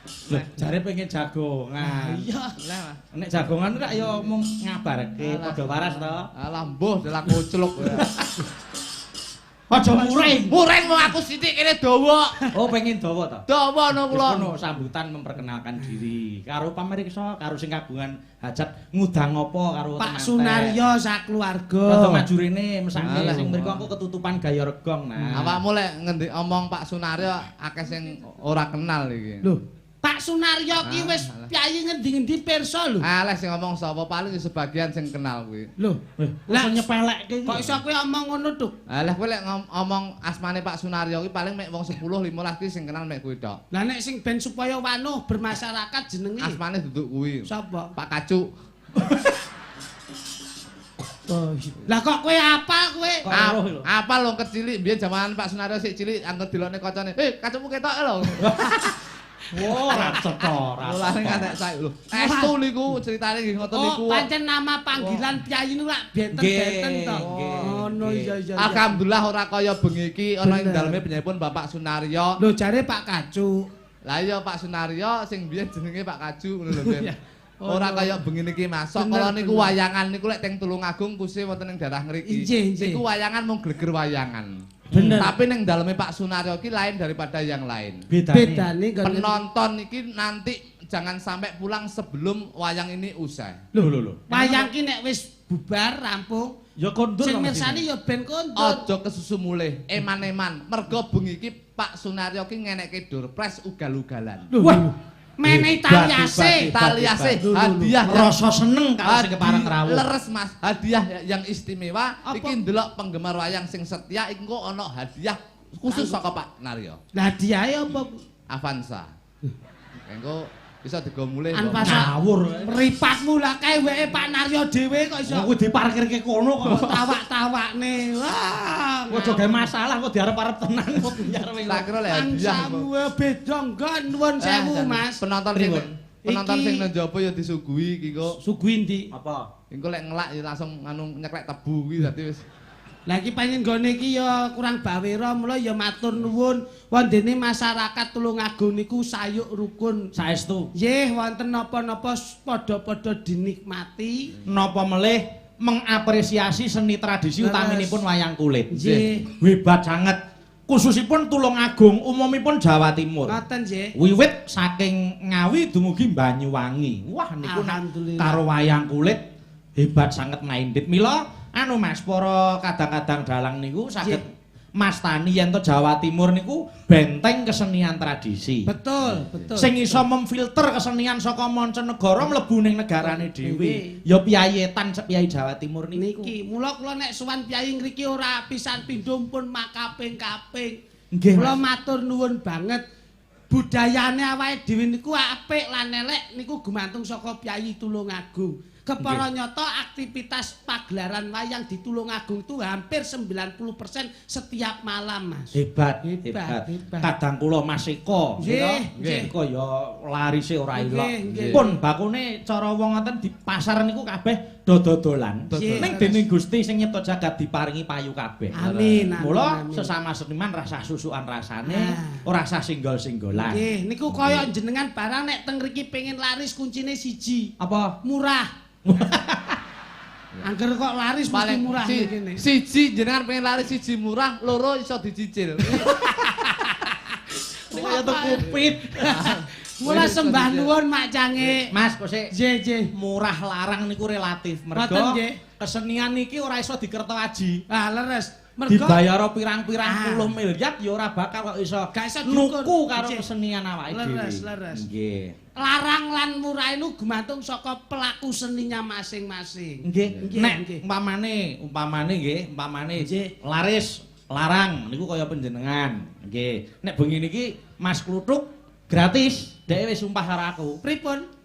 Loh, jare pengen jagongan.
Iya.
Lah Mas.
Nek jagongan rak ya mung ngabarke padha waras to.
Alah mbuh dalah kucluk.
Aja muring.
Muring wong aku sithik kene dawa.
Oh, pengen dawa to.
Dawa no
Wis
kula.
kono sambutan memperkenalkan diri karo pamirsa, karo sing kagungan hajat ngudang apa karo
Pak
temanten.
Sunaryo sakeluarga.
Rada maju rene mesake
Alah.
sing mriku aku ketutupan gaya regong nah.
Awakmu lek ngendi omong Pak Sunaryo akeh sing ora kenal iki.
Lho, Pak Sunaryo ki wis
Alah.
piyayi ngendi-ngendi pirsa lho.
Alah sing ngomong sapa paling ya sebagian sing kenal kuwi.
Lho,
Lah nyepelekke
kok iso kowe omong ngono, Duk?
Alah kowe lek ngomong asmane Pak Sunaryo kuwi paling mek wong 10 15 ki sing kenal mek kuwi tok.
Lah nek sing ben supaya wanuh bermasyarakat jenenge
Asmane duduk kuwi.
sapa?
Pak Kacuk.
Oh, iya. Lah kok kowe apal kowe?
Kok eruh lho.
Apal wong kecilik biyen jaman Pak Sunaryo sik cilik angger dilokne kocone. "Eh, kacukmu ketok lho."
Wah, ora cetha, ora.
Mulane
cetha.
ngantek sae lho. Estu niku ceritane nggih ngoten
Oh,
niku.
pancen nama panggilan piyayi niku lak benten-benten to.
Nggih,
Ngono
nggih.
iya iya. iya.
Alhamdulillah ora kaya bengi iki ana ing
Bener.
daleme panjenenganipun Bapak Sunaryo.
Lho jare Pak Kacuk.
Lah iya Pak Sunaryo sing biyen jenenge Pak Kaju ngono lho Ben.
Iya. Oh,
Ora
no.
kaya bengi niki Mas. Sok
Bener,
kala niku
bener.
wayangan niku lek teng Tulungagung khusus wonten ing daerah ngriki.
Injih, injih.
Niku wayangan mung gleger wayangan.
Bener.
Tapi ning daleme Pak Sunaryo ki lain daripada yang lain.
Bedane.
Bedane nggone
Penonton iki nanti jangan sampai pulang sebelum wayang ini usai.
Lho lho lho.
Wayang ki nek wis bubar rampung,
Ya kondur
sing
kok
mirsani
mestine.
ya ben kondur.
Aja kesusu mulih, eman-eman. Mergo bengi iki Pak Sunaryo ki ngenekke doorprize ugal-ugalan.
Lho,
Wah.
menehi tali asih.
Tali asih hadiah yang
Rasa seneng karo sing kepareng rawuh.
Leres Mas, hadiah yang istimewa
Apa?
iki ndelok penggemar wayang sing setia iki engko ana hadiah khusus saka Pak Naryo.
Lah hadiahe apa?
Avanza. Engko Iso digo mulih.
An
kok.
pas
Ngawur.
Mripatmu lah kae weke Pak Naryo dhewe kok iso
Aku diparkirke kono kok.
tawak-tawakne. Wah.
Aja gawe masalah kok diarep-arep tenan kok diarep.
Tak kira lek hadiah.
Bangsamu beda nggon nuwun sewu, Mas.
Penonton sing
Pripun?
penonton
Iki-
sing nang njaba ya disuguhi iki kok.
Suguhi ndi?
Apa?
Engko lek ngelak ya langsung anu nyeklek tebu kuwi dadi wis.
Lah iki pancen nggone iki ya kurang bawera mula ya matur nuwun wondene masyarakat Tulungagung niku sayuk rukun.
Saestu.
Nggih wonten napa-napa padha-padha dinikmati.
Napa melih mengapresiasi seni tradisi
Leres.
utaminipun wayang kulit.
Nggih.
Hebat sanget. Khususipun Tulungagung, umumipun Jawa Timur.
Ngoten nggih.
Wiwit saking Ngawi dumugi Banyuwangi. Wah niku nek
Alhamdulillah.
karo wayang kulit hebat sanget maindit. Mila anu Mas, para kadang-kadang dalang niku saged mastani yen to Jawa Timur niku benteng kesenian tradisi.
Betul, betul.
Sing iso memfilter kesenian saka mancanegara mlebu ning negarane dhewe. Ya piyayi etan piyayi Jawa Timur niku.
Niki, mula kula nek sowan piyayi ngriki ora pisan pindho pun makaping-kaping.
Nggih,
Kula
Mas.
matur nuwun banget. Budayane awake dhewe niku apik lan elek niku gumantung saka piyayi Tulungagung. Kepara nyata aktivitas pagelaran wayang di Tulungagung itu hampir 90% setiap malam, Mas.
Hebat,
Hebat,
hebat.
hebat.
Kadang kula Mas Eko,
Nggih,
nggih. Eko ya larise ora
Nggih,
ilok.
nggih.
Pun bakune cara wong ngoten di pasar niku kabeh dododolan.
Nggih,
Ning
leres.
dening Gusti sing nyipta jagat diparingi payu kabeh.
Amin, amin.
Mula
amin.
sesama seniman rasah susukan rasane,
Ah.
ora sah singgol-singgolan.
Nggih, niku kaya jenengan barang nek teng mriki pengin laris kuncine siji,
Apa?
murah. Angger kok laris mesti
Paling
murah ngene.
siji jenengan pengen lari siji murah, loro iso dicicil.
Sing kaya tuku pit.
Mula sembah nuwun Mak Cange.
Mas, kok sik
Nggih, nggih.
murah larang niku relatif.
Ngoten,
Mergo
nggih.
kesenian niki ora iso dikerto aji.
Ah, leres. Mergo
Dibayar pirang-pirang
Ah.
puluh miliar ya ora bakal kok iso
Gak iso diukur.
nuku karo
Nggih.
kesenian awake dhewe.
Leres, leres.
Nggih.
Larang lan murah itu gumantung saka pelaku seninya masing-masing.
Nggih,
Nggih,
nek
nggih.
umpamane, umpamane nggih, umpamane
Nggih.
laris larang niku kaya panjenengan. Nggih. Nek bengi niki Mas Kluthuk gratis, dhek wis sumpah karo aku.
Pripun?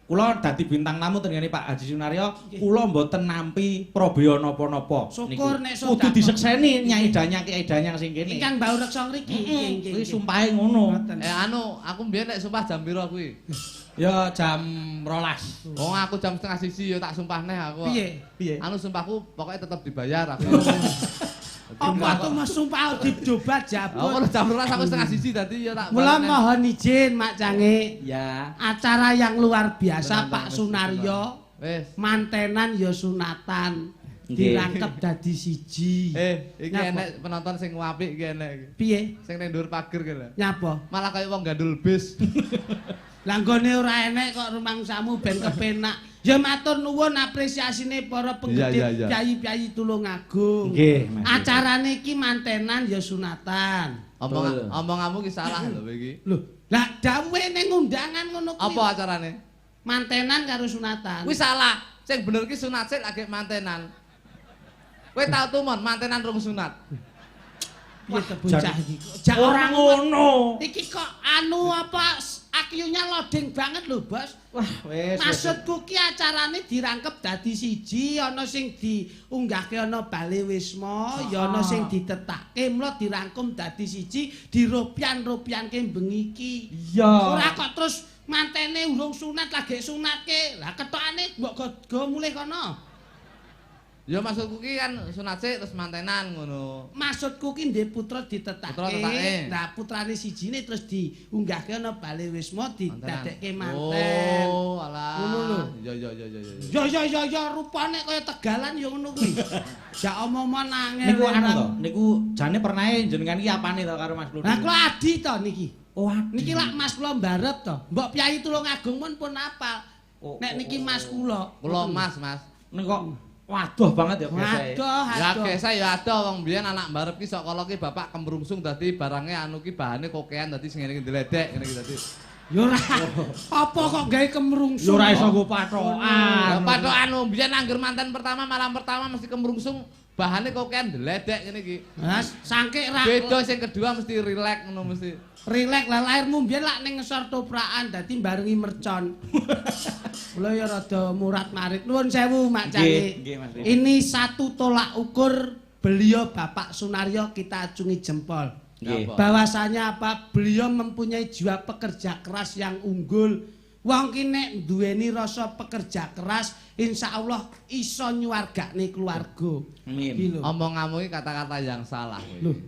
Kula dadi bintang tamu teng ngene Pak Haji Sunaryo,
Nggih.
kula mboten nampi probaya napa-napa.
Syukur nek
Kudu
sedekah.
disekseni Nyai Danyang Kiai Danyang sing kene.
Ingkang bau reksa ngriki. Nggih, nggih.
Kuwi sumpahe ngono.
Ngoten.
Eh anu, aku mbiyen nek sumpah jam piro kuwi?
Ya jam 12.
Wong aku jam 12.30 ya tak sumpah neh aku.
Piye?
Piye?
Anu sumpahku pokoknya tetep dibayar aku.
Apa tuh Mas sumpah didobat
Aku
jabut.
jam 12 aku 12.30 dadi ya tak
Mula
balik neh.
mohon izin Mak Cange.
Ya.
Acara yang luar biasa
Tenang,
Pak
wis,
Sunaryo.
Wis.
Mantenan ya sunatan.
Nggih.
Dirangkep dadi siji.
Iki
Nyapa?
enek penonton sing apik iki enek iki.
Piye?
Sing ning dhuwur pager ki lho.
Nyapa?
Malah kaya wong gandul bis.
Lah nggone ora enek kok rumangsamu ben kepenak. Ya matur nuwun apresiasine para penggede
Iya, iya, iya.
piyayi-piyayi Tulungagung.
Nggih, Mas.
Acarane iki mantenan ya sunatan.
Omong
Betul.
omonganmu ki salah lho kowe iki.
Lho, lah dawuhe ning undangan ngono kuwi.
Apa acarane?
Mantenan karo sunatan.
Kuwi salah. Sing bener ki sunat sik lagi mantenan. Kowe tau tumon mantenan rung sunat.
Piye to bocah iki? Kok
Ora ngono.
Iki kok anu apa IQ-nya loading banget lho, Bos.
Wah, wis.
Maksudku ki acarane dirangkep dadi siji, ana sing diunggahke ana Bale Wisma, ya ana sing ditetake, mula dirangkum dadi siji, diropyan-ropyanke bengi iki.
Iya.
Ora kok terus mantene urung sunat lagi sunatke. Lah ketokane mbok go mulih kono.
Ya maksudku ki kan sunat sik terus mantenan ngono.
Maksudku ki ndek putra ditetake.
Putra tetake.
Lah putrane sijine terus diunggahke ana Bale Wisma didadekke manten.
Oh, alah.
Ngono lho.
Ya ya ya ya ya.
Ya ya ya ya rupane kaya Tegalan ya ngono kuwi. Jak omong-omong angel.
Niku anu to, niku jane pernahe jenengan iki apane to karo Mas Kluthuk?
Lah kula adi to niki.
Oh, adi.
Niki lak Mas kula mbarep to. Mbok Piyai Tulungagung pun apal.
Oh,
Nek
oh,
niki
oh.
Mas kula.
Kula Mas, Mas.
Niku kok waduh banget ya biasae.
Waduh,
Ya
aduh.
gesek ya adoh wong biyen anak mbarep ki sok kala ki bapak kemrungsung dadi barange anu ki bahane kokean dadi sing ngene iki ndledek ngene iki dadi.
Ya ora. Apa kok gawe kemrungsung?
Ya ora iso nggo
Ya
patokan.
pathokan wong biyen angger manten pertama malam pertama mesti kemrungsung Bahane kokean ndledek ngene iki.
Mas, sangke ra
Beda sing kedua mesti rileks ngono mesti.
Rileks lah lahirmu mbiyen lak ning ngesor toprakan dadi barengi mercon. Kula ya rada murat-marit. Nuwun sewu Mak Cangi.
Nggih, Mas Ridi.
Ini satu tolak ukur beliau Bapak Sunaryo kita acungi jempol.
Nggih.
Bahwasanya apa? Beliau mempunyai jiwa pekerja keras yang unggul. Wong ki nek duweni rasa pekerja keras, insyaallah iso nyuwargakne keluarga.
Amin.
Iki lho.
Omonganmu iki kata-kata yang salah kowe.
Loh.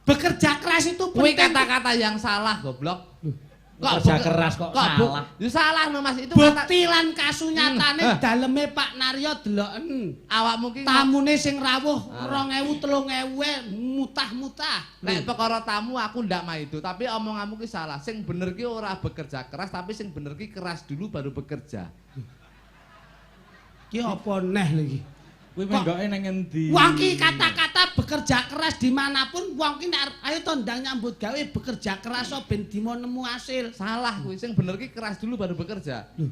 Bekerja keras itu
Kuwi
penting.
kata-kata yang salah goblok.
Bekerja keras kok salah.
Ya salah no Mas, itu kata
Bukti lan kasunyatane daleme Pak Naryo deloken.
awakmu ki
Tamune sing rawuh 2000 3000 mutah-mutah.
Nek perkara tamu aku ndak maido, tapi omonganmu ki salah. Sing bener ki ora bekerja keras, tapi sing bener ki keras dulu baru bekerja.
Ki apa neh lho iki?
Kuwi menggoke nang ngendi?
Wong ki kata-kata bekerja keras dimanapun wong ki nek arep ayo to ndang nyambut gawe bekerja keras so ben dimo nemu hasil.
Salah kuwi, sing bener ki keras dulu baru bekerja.
Lho,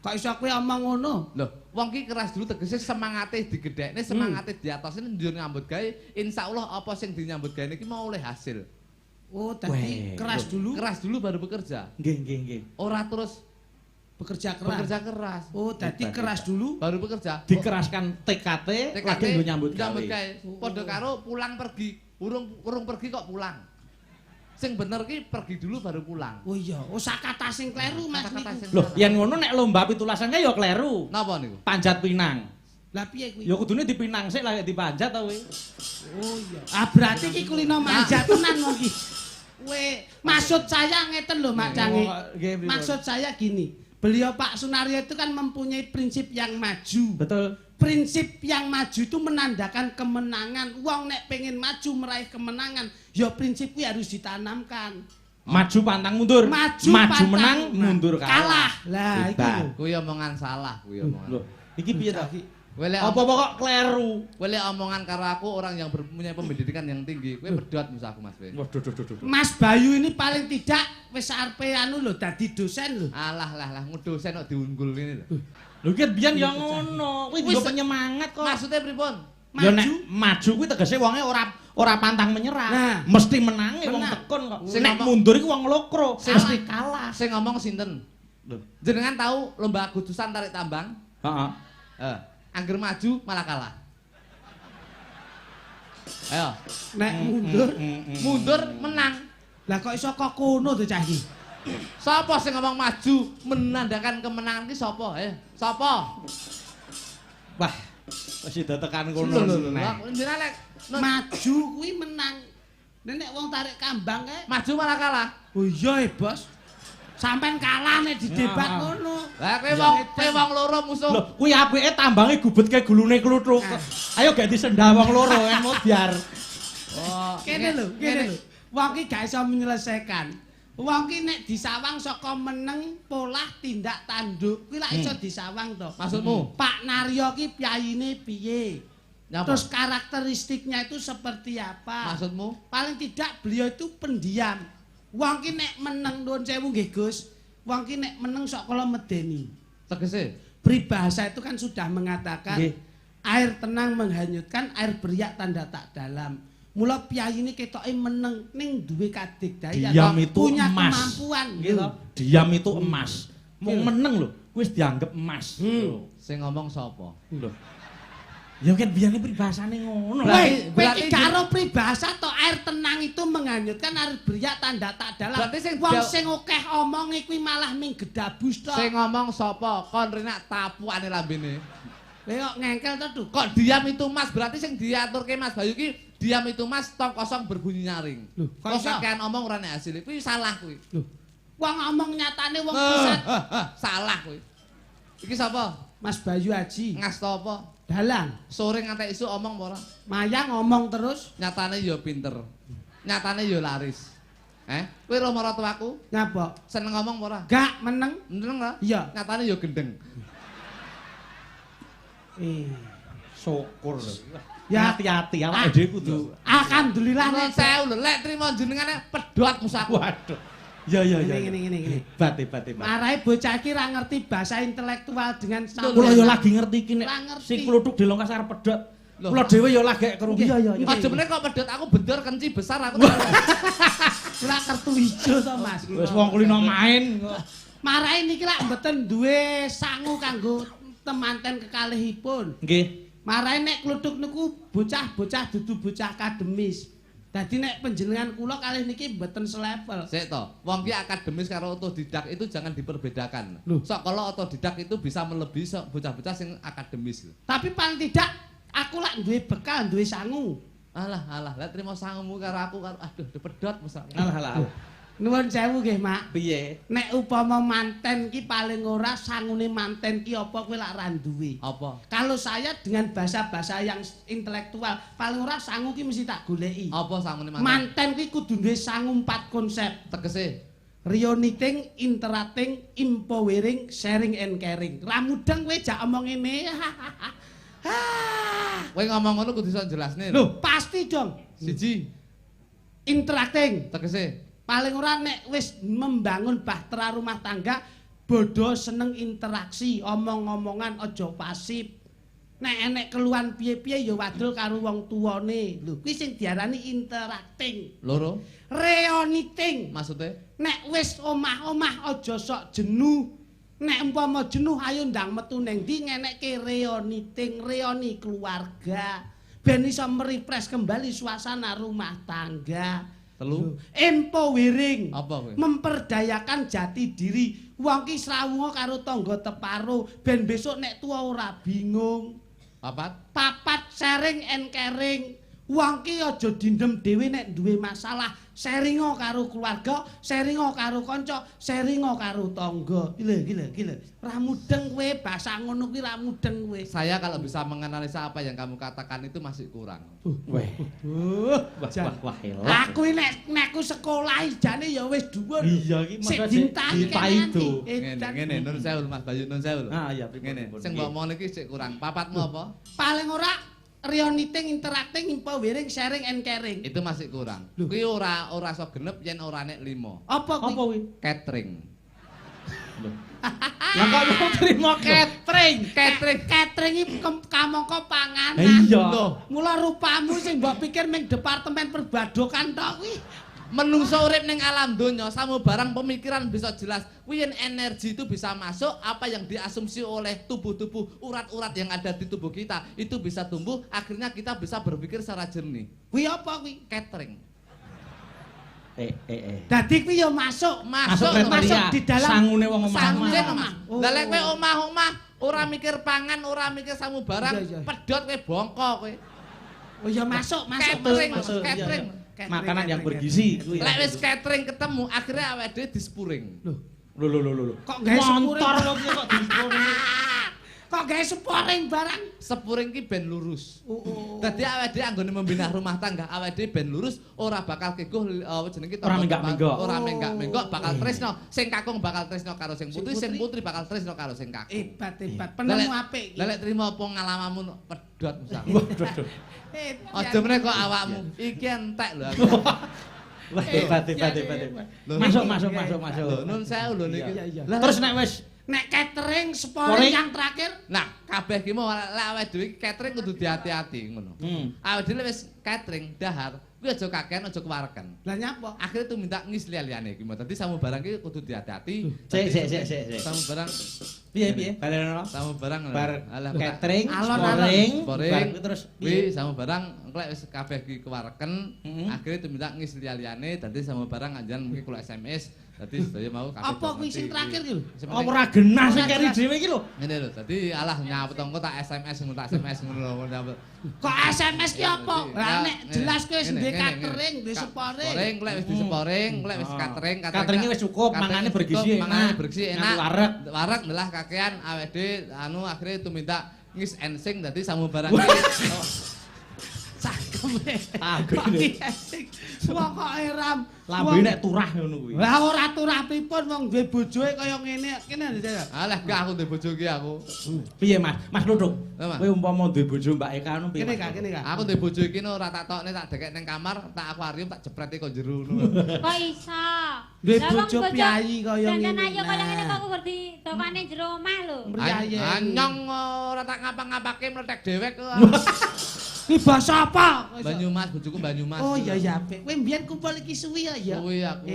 kok iso kowe omong ngono?
Loh, wong ki keras dulu tegese semangate digedhekne, semangate diatosne njur nyambut gawe, insyaallah apa sing dinyambut gawe niki mau oleh hasil.
Oh, dadi
Weh,
keras dulu
Keras dulu baru bekerja.
Nggih, nggih, nggih.
Ora terus
bekerja keras.
bekerja keras,
Oh, dadi
Hebat,
keras dulu
baru bekerja.
Dikeraskan TKT, lagi nggo nyambut gawe.
Nyambut gawe. Padha karo pulang pergi. Urung pergi kok pulang. Sing bener ki pergi dulu baru pulang.
Oh iya, oh sakata sing kleru Mas
Kata-kata
niku.
sing
Loh,
salah.
yen ngono nek lomba pitulasan kae ya kleru.
Napa niku?
Panjat pinang.
Lah piye kuwi?
Ya kudune dipinang sik lagi dipanjat ta kuwi.
Oh iya. Ah berarti ki kulino manjat tenan wong ki. We, maksud saya ngeten lho Mak Cangi.
Nggih, pripun?
Maksud saya gini, beliau Pak Sunaryo itu kan mempunyai prinsip yang maju.
Betul.
Prinsip yang maju itu menandakan kemenangan. Wong nek pengen maju meraih kemenangan, ya prinsip kuwi harus ditanamkan.
Maju pantang mundur.
Maju,
maju
pantang,
menang, mundur kalah.
Kalah. Lah iku
Hebat.
lho.
Kuwi omongan salah, kuwi omongan.
Loh, iki piye ta?
Kowe lek
Apa-apa kok kleru?
kowe lek omongan karo aku orang yang punya pendidikan yang tinggi, kowe pedhot musuh aku Mas. Kowe.
Waduh, duh, duh, duh.
Mas Bayu ini paling tidak wis arepe anu lho dadi dosen lho.
Alah lah lah dosen kok diunggul ngene lho.
Lho ki biyen ya ngono. Kuwi
Wis-
dienggo penyemangat kok.
Maksudnya pripun?
Ya nek
Maju.
maju kuwi tegese wonge ora pantang menyerah.
Nah.
Mesti menange wong
Menang.
tekun kok.
Sing
Nek
ngomong-
mundur iku wong lokro,
Sing-
mesti kalah.
Sing ngomong sinten?
Lho.
Jenengan tahu lomba Agustusan tarik tambang?
Heeh.
Eh, angger maju malah kalah. Ayo,
Nek mundur,
mundur menang.
lah kok iso kok kono to cah iki?
Sapa sing ngomong maju menandakan kemenangan ki sapa? Eh, sapa?
Wah, wis sida tekan kono.
Lho lho lho.
Neh.
Aku jenengan lek
Maju kuwi menang. Nek wong tarik kambang kae.
maju malah kalah.
Oh iya e, Bos. Sampean kalah nek didebat
Ya.
ngono.
Lah kowe wong loro musuh.
Lho, kuwi apike tambange gubetke gulune kluthuk. Ayo gak disendal wong loro en biar.
Oh,
Kene lho, kene lho. Wong ki gak iso menyelesaikan. Wong ki nek disawang saka meneng, polah, tindak tanduk, kuwi lak iso disawang to.
Maksudmu?
Pak Naryo ki piyayine piye?
Nyapa?
Terus karakteristiknya itu seperti apa?
Maksudmu?
Paling tidak beliau itu pendiam. Wong ki nek meneng nuwun sewu nggih Gus. Wong ki nek meneng sok kala medeni.
Tegese?
Peribahasa itu kan sudah mengatakan
Nggih.
air tenang menghanyutkan, air beriak tanda tak dalam. Mula piyayine ketoke meneng ning duwe kadigdayan,
Diam itu
punya
emas.
kemampuan.
Nggih to? Diam itu emas. Mung meneng lho, wis dianggep emas.
Hmm.
Sing ngomong sapa?
Lho. Ya kan biyane peribahasane ngono.
Weh,
Berarti-
kowe
berarti
iki karo peribahasa to air tenang itu menghanyutkan, air beriak tanda tak dalam.
Berarti sing
wong
jaw-
sing akeh omonge kuwi malah ming gedabus to.
Sing ngomong sapa? Kon renak tapukane lambene.
Lha kok ngengkel to, Duk?
Kok diam itu Mas? Berarti sing diaturke Mas Bayu ki diam itu Mas tong kosong berbunyi nyaring.
Loh, kok
kok
iso?
kakean omong ora nek hasilnya. Kuwi salah kuwi.
Lho, wong omong nyatane wong pusat
Salah kuwi. Iki sapa?
Mas Bayu Aji.
Ngasto apa?
Dalang.
Sore ngantek isuk omong apa ora?
Maya ngomong terus
Nyatane ya pinter. Nyatane ya laris. Eh, kowe ro maratuaku
nyapa?
seneng ngomong apa ora?
Gak meneng.
Meneng ora?
Iya.
Nyatane ya gendeng.
Eh.
Syukur lho.
Ya.
Hati-hati awake dhewe kudu.
Alhamdulillah
Nuwun
nek
sewu lho, lek trimo jenengane pedhot musaku.
Waduh. Ya ya ya.
Ngene ngene ngene.
Hebat hebat hebat.
Marahe bocah iki ra ngerti bahasa intelektual dengan
Kula ya lagi ngerti iki nek
Ra ngerti.
si kluthuk dilongkas arep pedhot.
Lho.
Kula dhewe ya lagek krungu.
Iya, iya, iya.
Aja meneh kok pedhot aku bedor kenci besar aku.
Lak kertu ijo to, Mas.
Wis wong kulino main kok.
Marai niki lak mboten duwe sangu kanggo temanten kekalihipun.
Nggih.
Marai nek kluthuk niku bocah-bocah dudu bocah akademis. Dadi nek panjenengan kula kalih niki mboten selevel.
Sik to, wong ki akademis karo otodidak itu jangan diperbedakan.
Loh.
Sok kalau otodidak itu bisa melebihi sok bocah-bocah sing akademis.
Tapi paling tidak aku lak duwe bekal, duwe sangu.
Alah, alah, lah trimo sangumu karo aku karo aduh dipedhot mesake.
Alah alah.
Nuwun sewu nggih, Mak.
Piye?
Nek upama manten ki paling ora sangune manten ki apa kowe lak ra duwe.
Apa?
Kalau saya dengan bahasa-bahasa yang intelektual, paling ora sangu ki mesti tak goleki.
Apa sangune manten?
Manten ki kudu duwe sangu 4 konsep.
Tegese
Reuniting, interacting, empowering, sharing and caring. Ra mudeng kowe jak omong ngene.
kowe ngomong ngono kudu iso jelasne.
Loh, pasti dong.
Siji,
Interacting.
tegese
Paling ora nek wis membangun bahtera rumah tangga, bodho seneng interaksi, omong-omongan aja pasif. Nek enek keluhan piye-piye ya wadul karo wong tuane. Lho, kuwi sing diarani interacting.
loro
Reuniting.
maksudnya
Nek wis omah-omah aja sok jenuh. Nek umpama jenuh ayo ndang metu ning ndi ngenekke reuniting, reuni keluarga. Ben iso merefresh kembali suasana rumah tangga.
telu
Empowering.
Apa kuwi?
Memperdayakan jati diri. Wong ki srawunga karo tangga teparo ben besok nek tuwa ora bingung.
Papat
Papat sharing and caring. Wong ki aja dindem dhewe nek duwe masalah. Sharinga karo keluarga, sharinga karo kanca, sharinga karo tangga. Gila gila gila. Ra mudeng kowe basa ngono kuwi ra mudeng kowe.
Saya kalau bisa menganalisa apa yang kamu katakan itu masih kurang.
Weh. Wah wah wah elok.
Aku iki nek nek aku sekolah jane ya wis dhuwur.
Iya iki
Sik
masa
dintai
dipaido.
Ngene ngene nun sewu Mas Bayu nun sewu.
Ah iya pripun,
Ngene,
pripun.
sing mbok omong iki sik kurang. Papatmu apa?
Paling ora reuniting, interacting, empowering, sharing and caring.
Itu masih kurang. Kuwi ora ora iso genep yen ora nek 5.
Apa
Apa
kuwi?
kuwi?
Catering.
Lah kok mau terima
Catering.
Catering.
Catering iki kamangka panganan.
Iya.
Loh.
Mula rupamu sing mbok pikir ning departemen perbadokan tok kuwi.
Menungso urip ning alam donya samu barang pemikiran bisa jelas. Kuwi yen energi itu bisa masuk, apa yang diasumsi oleh tubuh-tubuh, urat-urat yang ada di tubuh kita itu bisa tumbuh, akhirnya kita bisa berpikir secara jernih.
Kuwi apa kuwi?
Catering.
Eh.
Dadi kuwi ya masuk.
Masuk,
Masuk
lho,
kriteria
masuk di dalam
sangune wong
Sangune
omah.
to, Mas.
Oh.
Lah lek kowe omah-omah ora mikir pangan, ora mikir samu barang,
Iya, iya.
pedhot kowe bongko kowe.
Oh ya masuk, masuk.
Catering,
masuk.
masuk, catering.
Iya, iya. Catering,
Makanan yang
catering,
bergizi kuwi.
Lek wis catering ketemu, akhirnya awake dhewe dispuring.
Loh,
Lho lho lho lho.
Kok gawe sepuring?
Motor kok piye kok dispuring.
Kok gawe seporing barang?
Sepuring ki ben lurus.
Oh, oh.
Dadi awake dhewe anggone membina rumah tangga, awake dhewe ben lurus, ora bakal keguh apa jenenge
Ora menggak-menggok.
Ora menggak-menggok, bakal tresno. Sing kakung bakal tresno karo sing putri, sing putri bakal tresno karo sing kakung.
Hebat, hebat. Penemu apik iki.
Lah lek trimo apa pengalamanmu pedhot misal.
Waduh.
Aja meneh kok awakmu. Iki entek lho aku.
Wah hebat hebat hebat. hebat. Masuk masuk masuk masuk.
Lho nun sewu lho niki.
Iya, iya.
Lah
Terus nek wis
Nek catering,
Sporing.
sporing yang terakhir
Nah, kabeh ki mau lek awake dhewe iki catering kudu dihati-hati ngono. Awake dhewe wis catering dahar, kuwi aja kakean aja kewareken.
Lah nyapa?
Akhirnya tuh minta ngis liya-liyane iki mau. Dadi samu barang ki kudu dihati-hati.
Sik sik sik sik sik.
Samu barang
Piye piye? Balenono.
Samu barang lho.
Bar
Alah,
catering,
Alon-alon.
sporing,
Sporing.
bar kuwi terus
Kuwi samu barang engko lek wis kabeh ki kewareken, akhirnya tuh minta ngis liya-liyane dadi samu barang anjan mungkin kula SMS. Dadi sedaya mau kabeh.
Apa kuwi sing terakhir ki lho?
Sing
Apa
penting-
ora genah sing
Ora
keri
jelas.
dhewe iki lho.
Ngene lho, dadi alah nyapet engko tak SMS ngono tak SMS ngono lho nyapet.
Kok SMS ki apa? Lah nek jelas kowe wis duwe catering, duwe sporing.
Sporing, lek wis diseporing, lek wis catering,
Cateringnya wis cukup,
catering
mangane
wis
bergizi
cukup,
enak.
mangane bergizi enak.
Nganti wareg.
Wareg ndelah kakean awake dhewe anu akhire tumindak ngis ensing dadi samu barang iki.
Cangkeme.
Aku
Kok
lho.
ki asik. Wong kok eram.
Lambe nek turah ngono kuwi.
Lah ora turah pripun wong duwe bojoe kaya ngene. Kene lho.
Alah gak aku duwe bojo ki aku.
Piye Mas? Mas Luduk.
Lah, Mas.
Kowe umpama duwe bojo Mbak Eka ngono piye?
Kene
Mas?
Kak, kene Kak.
Aku duwe bojo iki no ora tak tokne tak dekek ning kamar, tak akuarium tak jepreti kok jero ngono.
Kok iso?
Duwe
Lah, wong
bojo piyayi kaya
Dandan
ngene.
ayu kaya ngene
Nah.
kok kuwi ditokane jero omah lho.
Mriyayi.
Anyong ora tak ngapa-ngapake mletek dhewek kok.
Ki basa apa?
Banyumas, bojoku Banyumas.
Oh iya ya apik. Kowe mbiyen kumpul iki suwi ya ya.
Suwi aku.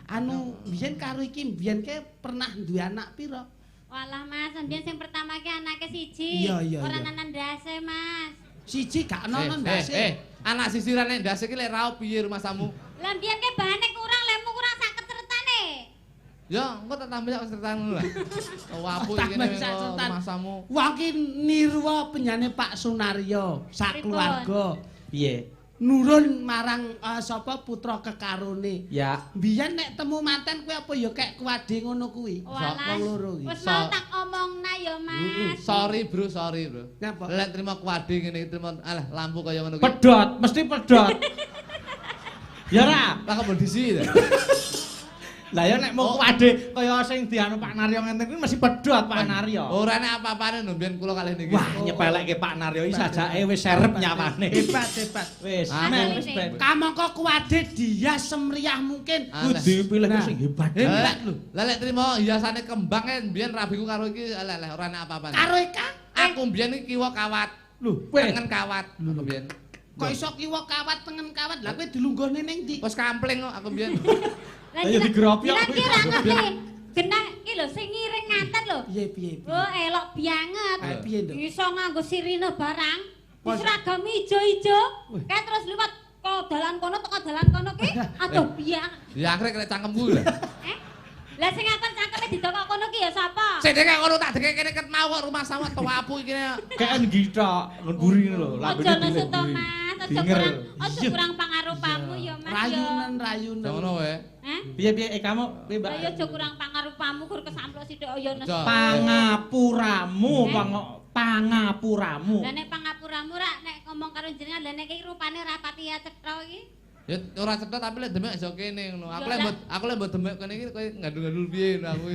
Anu mbiyen karo iki mbiyen ke pernah duwe anak pira?
Walah Mas, mbiyen sing pertama ki anake siji. Ora ana ndase, Mas.
Siji gak ana ndase.
Anak sisirane ndase ki lek raup piye rumasamu?
Lah mbiyen ke bahane kurang, lemu kurang sak kecertane.
Ya, engko tak tambah sak kecertan ngono lah. Wapu iki kene rumasamu.
Wong ki nirwa penjane Pak Sunaryo sak keluarga.
Piye?
Nurun marang sapa putra kekarone.
Ya.
Mbiyen nek temu manten kuwi apa ya kek kuwade ngono kuwi.
Wong
loro iki.
Wis mau tak omongna ya, Mas.
Sorry, Bro, sorry, Bro.
Napa?
Lek trimo kuwade ngene iki trimo alah lampu kaya ngono kuwi.
Pedhot, mesti pedhot. Ya ora,
lah kok bondisi ta.
Lah ya nek mung kuwade kaya sing dianu Pak Naryo ngene kuwi mesti pedhot Pak Naryo.
Ora nek apa-apane lho mbiyen kula kalih niki.
Wah, nyepelekke Pak Naryo iki sajake wis serep nyawane.
Hebat, hebat.
Wis, men wis ben.
Kamangka kuwade dia semriah mungkin.
Kudu dipilih sing hebat.
Hebat lho. Lah lek trimo hiasane kembang e mbiyen rabiku karo iki alah ora nek apa-apane.
Karo Eka?
Aku mbiyen iki kiwa kawat.
Lho,
tengen kawat aku mbiyen.
Kok iso kiwa kawat tengen kawat? Lah kowe dilungguhne ning ndi?
Wis kampling kok aku mbiyen.
Lah ya digeropyok. Lah ki ora ngerti. Genah ki lho sing ngiring ngaten lho.
Piye piye.
Oh, elok banget.
Piye nduk?
Iso nganggo sirine barang. Seragam ijo-ijo. Kae terus liwat ko dalan kono teko dalan kono ki aduh biang.
Ya akhire kena cangkemku lho.
Lah sing ngakon cangkeme didokok kono ki ya sapa?
Sing dek kono tak dekek kene ket mau kok rumah sawah tuapu iki.
Keken githok nggon lho, lambene.
Aja nesu to Mas, aja kurang pangarupamu ya Mas ya.
Rayunen rayunen.
Ngono wae.
Hah?
Piye-piye kamu piye Mbak?
Lah ya aja kurang pangarupamu gur kesamplok sithik ya nesu.
Pangapuramu pangapuramu.
Lah nek pangapuramu rak nek ngomong karo jenengan lah nek iki rupane ora pati ya cetha iki.
Ya ora cetha tapi lek demek aja kene ngono. Aku lek mbok demek kene iki kowe ngandul-ngandul piye ngono aku.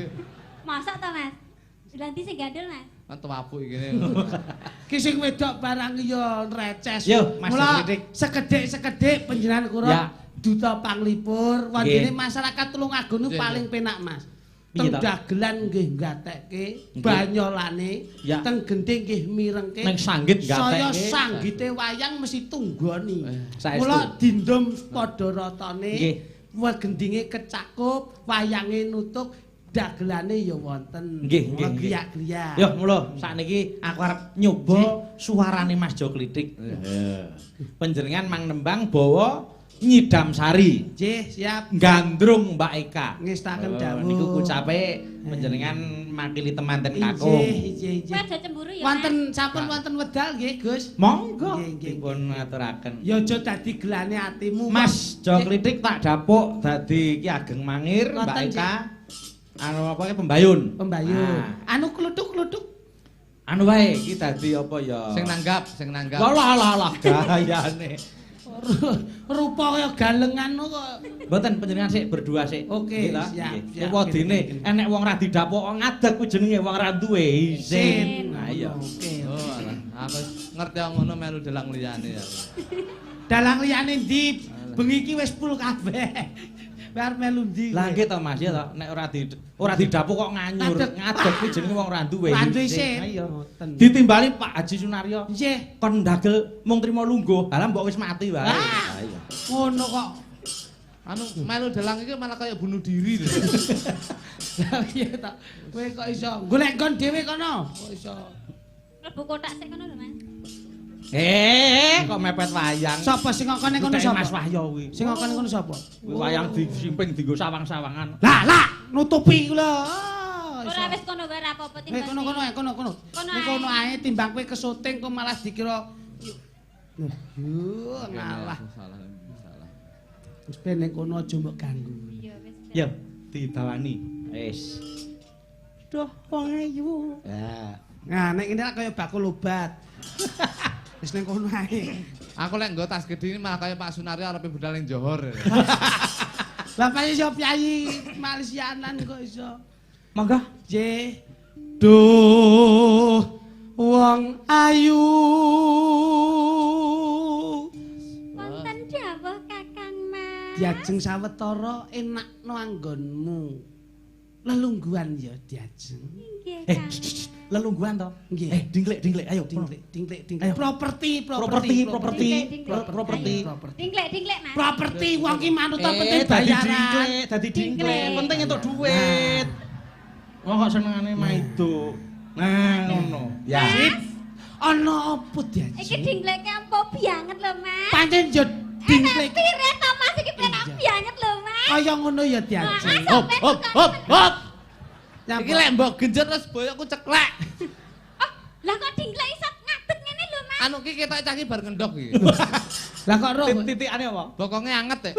Mosok to Mas? Lah ndi sing gandul Mas?
Tuapu iki kene.
Ki sing wedok barang ya reces.
Yo Mas Klitik.
Sekedhik-sekedhik panjenengan kula duta panglipur wondene masyarakat Tulungagung niku paling penak Mas. Teng dagelan nggih gatekke, banyolane, teng gendhing nggih mirengke.
Neng sanggit gatekke.
Saya sanggite wayang mesti tunggoni. Mula dindom padha ratane, gendinge kecakup, wayange nutuk, dagelane ya wonten.
Nggih, nggih.
Griyak-griyak.
Yo mula sakniki aku arep nyoba suarane Mas Jo Klitik. Panjenengan mang nembang bawa Nyidam Sari.
Nggih, siap.
Gandrung Mbak Eka.
Ngestaken dawuh.
Niku kucape panjenengan makili temanten kakung.
Nggih, nggih, nggih.
Kowe aja cemburu ya.
Wonten sampun wonten wedal nggih, Gus.
Monggo dipun aturaken.
Ya aja dadi gelane atimu.
Mas Jo Klitik tak dapuk dadi Ki Ageng Mangir, Mbak Eka. Anu apa ki Pembayun.
Pembayun. Anu kluthuk-kluthuk.
Anu wae iki dadi apa ya?
Sing nanggap, sing nanggap.
Walah alah alah gayane.
Rupa kaya galengan kok.
Mboten panjenengan sik berdua sik.
Oke, siap.
Wedine enek wong ra didapuk ngadeg kuwi jenenge wong ra duwe isin. Nah iya.
Oke.
Oh, aku ngerti ngono melu dalang liyane ya.
Dalang liyane ndi? Bengi iki wis full kabeh. Bar melu ndi?
Lah nggih to Mas ya to, nek ora didapuk kok nganyur. Ngadeg kuwi jenenge wong ra duwe
isin.
Iya. Ditimbali Pak Haji Sunaryo.
Nggih.
Kon ndagel mung trimo lungguh. Halah mbok wis mati wae.
Lah iya. Ngono kok.
Anu melu dalang iki malah kaya bunuh diri lho.
Lah piye to? Kowe kok iso golek nggon dhewe kono? Kok iso?
Mlebu kotak sik kono lho Mas.
Kok mepet wayang.
Sapa sing ngokone kono sapa?
Mas Wahyo kuwi.
Sing ngokone kono sapa?
Kuwi wayang disimping dienggo sawang-sawangan.
Lah, lah, nutupi ku lho.
Ora wis kono wae ora apa-apa timbang.
Kono-kono ae, kono-kono. Kono ae timbang kowe kesuting kok malah dikira yo ngalah.
Salah, salah.
Wis ben ning kono aja mbok ganggu.
Iya wis.
Yo, dibawani. Wis. Duh, wong ayu.
Lah. Nah, nek ngene kaya bakul obat. Wis ning kono ae.
Aku lek nggo tas gedhe ini malah kaya Pak Sunaryo arepe budal ning Johor.
Lah pae iso piyayi Malaysianan kok iso.
Monggo.
Nggih. Duh wong ayu.
Wonten dawuh Kakang Mas.
Diajeng sawetara enakno anggonmu. Lelungguhan ya diajeng.
Nggih.
Eh, Lelungguhan to?
Nggih.
Dingklik, dingklik, ayo.
Dingklik, dingklik, dingklik.
Ayo.
Properti,
Properti, properti,
Dingklik,
properti.
Dingklek, dingklek, Mas.
Properti wong ki manut penting
Dadi
bayaran.
dingklik, dadi dingklik.
Dingklik.
Penting entuk duit. Wong kok senengane maido. Nah, ngono. Ya.
Sip. Ana apa diaji?
Iki dingkleke empuk banget lho, Mas.
Pancen yo dingklik.
Enak pire to, Mas? Iki penak banget lho, Mas.
Kaya ngono ya diaji.
Hop hop hop hop.
Nyapa?
Iki lek mbok genjot terus boyokku ceklek.
Oh, lah kok dingklek iso ngadeg ngene lho, Mas.
Anu ki ketok cah ki bar ngendhog iki.
Lah kok roh.
Titikane apa?
Bokonge anget ya.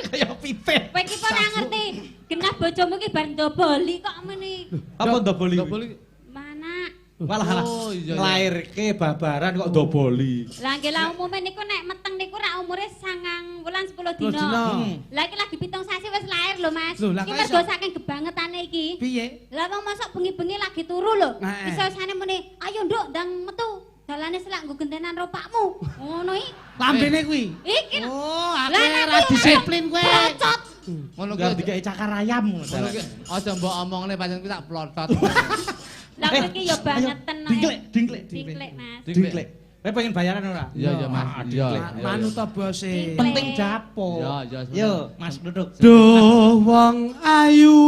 Kaya pitik.
Kowe iki kok ora ngerti. Genah bojomu ki bar ndoboli kok meni.
Apa ndoboli?
Ndoboli.
Mana?
Walah alah.
Oh, iya, iya.
Nglairke babaran kok ndoboli.
Lah nggih lah umume niku nek meteng niku rak umure 9 wulan 10 dina.
Dina.
Lah iki lagi 7 sasi wis lahir lho, Mas.
Lho, lah
Iki
kok
mergo
iso?
saking gebangetane iki.
Piye?
Lah wong mosok bengi-bengi lagi turu lho.
Heeh.
Iso-isane muni, "Ayo nduk ndang metu. Dalane selak nggo gentenan ro pakmu." Ngono iki.
Lambene kuwi.
Iki.
Oh,
Lah,
akeh
nek
ra
kuwi
disiplin kowe.
Procot.
Ngono
Lah
ki.
dikeki cakar ayam ngono.
Ngono ki aja mbok omongne pancen kuwi tak plotot.
Lah kowe iki ya bangeten. ae.
Dingklik, dingklik,
Dingklik, Mas.
dingklik. Kowe pengen bayaran ora?
Iya iya Mas.
Ah,
Iya.
dingklik.
iya,
Manut to bose.
Dingklik.
Penting dapur.
Iya, iya,
Yo, Mas duduk.
Duh wong ayu.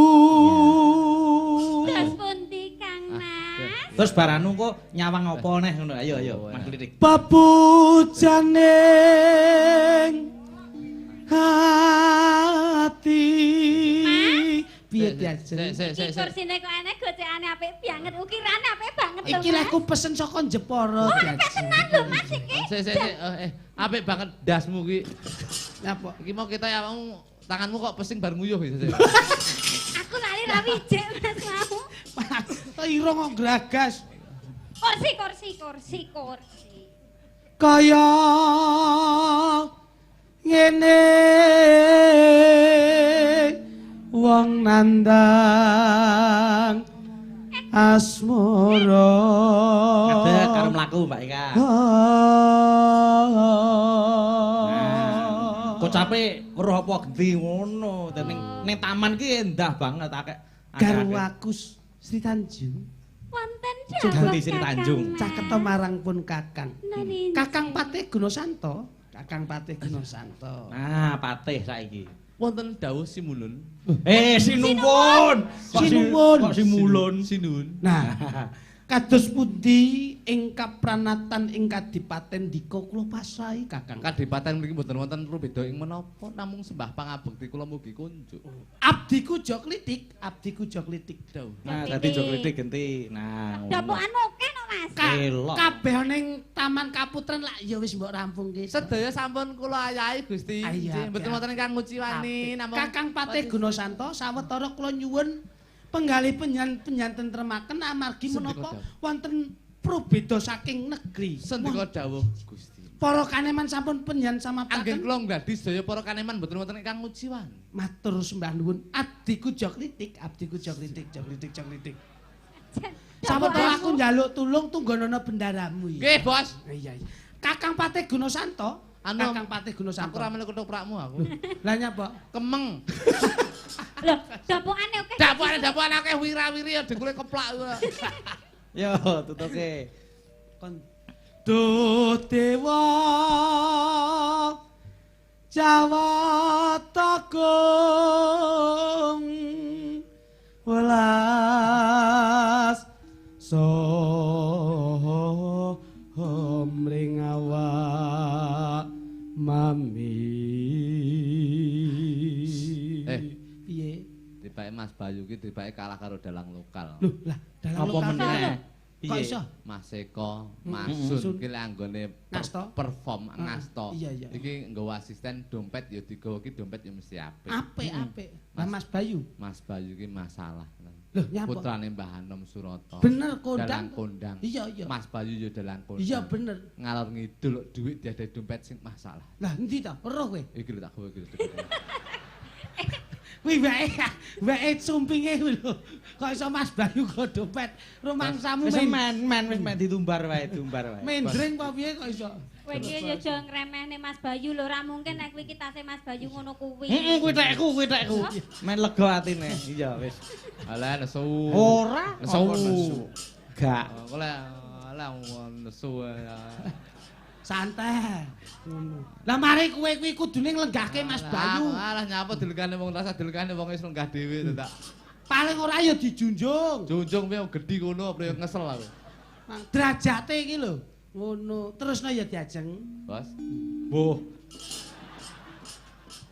Terus pundi Kang Mas?
Terus baranu kok nyawang apa neh ngono. Ayo ayo, Mas Klitik.
Papujaning hati. Piye diajeng?
Sik sik
Iki
sik. sik.
kursine kok enek gocekane apik banget, ukirane apik banget lho.
Iki
Mas.
lek ku pesen saka Jepara
Apik tenan lho Mas iki.
Sik sik sik. Apik banget dasmu ki.
Napa?
Iki mau kita ya awakmu tanganmu kok pesing bar nguyuh gitu.
Aku lali ra wijik Mas mau.
Irung kok gragas.
Kursi kursi kursi kursi.
Kaya ngene wong nandang asmara.
Ngadeg karo mlaku Mbak Ika. Nah, kocape weruh apa genti ngono. Dadi ning taman ki endah banget akeh.
Garwaku Sri Tanjung
Wonten
Suganti
dawuh
Sri
Kakang
Tanjung.
Mas.
caketa marang pun Kakang.
Narinji.
Kakang Patih Gunasanto, Kakang Patih Gunasanto.
Nah, patih saiki.
Wonten dawuh Simulun.
Sinuwun. Kok
Sinuwun.
Kok simulun?
Sinuwun.
Nah, kados pundi ing kapranatan ing Kadipaten Dika kula pasrahi Kakang.
Kadipaten mriki mboten wonten rubeda ing menapa namung sembah pangabekti kula mugi kunjuk.
Abdiku Joklitik, abdiku Joklitik.
Dawuh.
Nah, dadi Joklitik genti. Nah, ngono.
Dapukan oke no Mas.
Elok.
Kabeh ning Taman Kaputren lak ya wis mbok rampungke.
Sedaya sampun kula ayahi Gusti.
Iya,
Nggih, mboten wonten ingkang nguciwani namung
Kakang Patih Gunasanto sawetara kula nyuwun penggalih penyantentremaken amargi
Sendika
menapa
dawuh.
wonten probeda saking negeri.
Sendika dawuh Gusti.
Para kaneman sampun penyan
Anggen
samaptaken
kula ngladi sedaya para kaneman mboten wonten ingkang nguciwani.
matur sembah nuwun abdiku Joklitik, abdiku Joklitik, Joklitik, Joklitik. Sawetara aku njaluk tulung tunggonono bendaramu iki.
Nggih, Bos.
Iya iya. Kakang Patih Gunasanto,
Anu,
Kakang Patih
Aku
Gunasanto.
ra melu ketoprakmu aku.
Lah nyapa?
Kemeng.
Lho, dapukane oke.
Dapukane dapukane akeh wira-wiri ya dengkule keplak.
Yo, tutuke.
Kon Duh dewa Jawata Gung welas soho mring awak mami. Piye?
Tibake Mas Bayu ki tibake kalah karo dalang lokal.
Loh, lah dalang
Apa
lokal.
meneh?
Kok
Piye?
iso?
Mas Eko, Mas Sun ki lek anggone
Ngasto.
perform ngasto.
Iya, iya.
Iki nggawa asisten dompet ya digawa ki dompet ya mesti apik.
Apik apik. Lah Mas Bayu.
Mas Bayu ki masalah.
Loh, nyapa?
Putrane Mbah Anom Surata.
Bener kondang.
Dalang kondang.
Iya, iya.
Mas Bayu ya dalang kondang.
Iya bener.
Ngalor ngidul dhuwit diadai dompet sing masalah.
Lah endi ta? Weruh kowe.
Iki lho tak gawe iki lho.
Kuwi wae sumpinge kuwi lho. Kok iso Mas Bayu go dompet rumangsamu
Wis men wis mek ditumbar wae, ditumbar wae.
Mendring apa piye kok iso?
Kowe iki yo aja ngremehne Mas Bayu lho, ora mungkin nek kuwi iki tase Mas Bayu ngono kuwi.
Heeh, kuwi tekku, kuwi tekku. Men lega atine. Iya wis.
Alah nesu.
Ora
nesu.
Gak.
Kok lah nesu.
Santai. Ngono. Lah mari kowe kuwi kudune nglenggahke Mas Bayu.
Alah nyapa dilengkane wong rasa dilengkane wong wis lenggah dhewe to tak.
Paling ora ya dijunjung.
Junjung piye gedhi kono apa ngesel aku.
Derajate iki lho. Ngono. Terusno ya diajeng.
Bos.
Mbuh.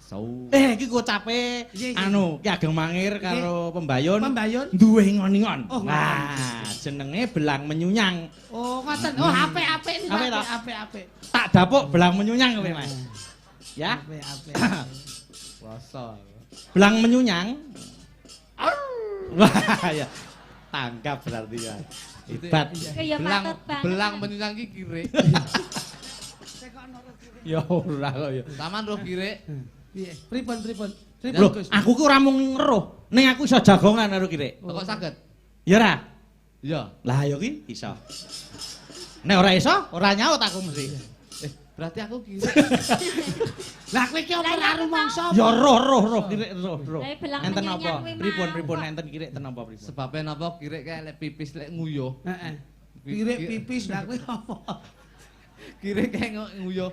Sau.
Iki kocape anu Ki Ageng Mangir karo Pembayun.
Pembayun
duwe ngon-ngon.
Oh,
Wah, jenenge Belang Menyunyang.
Oh, ngoten. Oh, apik-apik niku apik-apik.
Tak dapuk Belang Menyunyang kowe, Mas. Ya.
Apik-apik.
Rasa.
Belang Menyunyang. Wah, ya. Tanggap berarti ya. Hebat.
Belang Belang Menyunyang iki kirik.
Ya ora kok ya.
Taman roh kirik.
Piye? Pripun pripun?
Lho, aku ki ora mung ngeruh, ning aku iso jagongan karo kirik.
Kok saged?
Ya ora?
Iya.
Lah ya ki iso. Nek ora iso, ora nyaut aku mesti.
Berarti aku kirik.
Lah kowe iki apa ora rumangsa?
Ya roh roh roh kirik roh roh.
Enten
apa? Pripun pripun enten kirik ten apa pripun?
Sebabe napa kirik kae lek pipis lek nguyuh.
Heeh. Kirik pipis lah kowe apa?
Kirik kae nguyuh.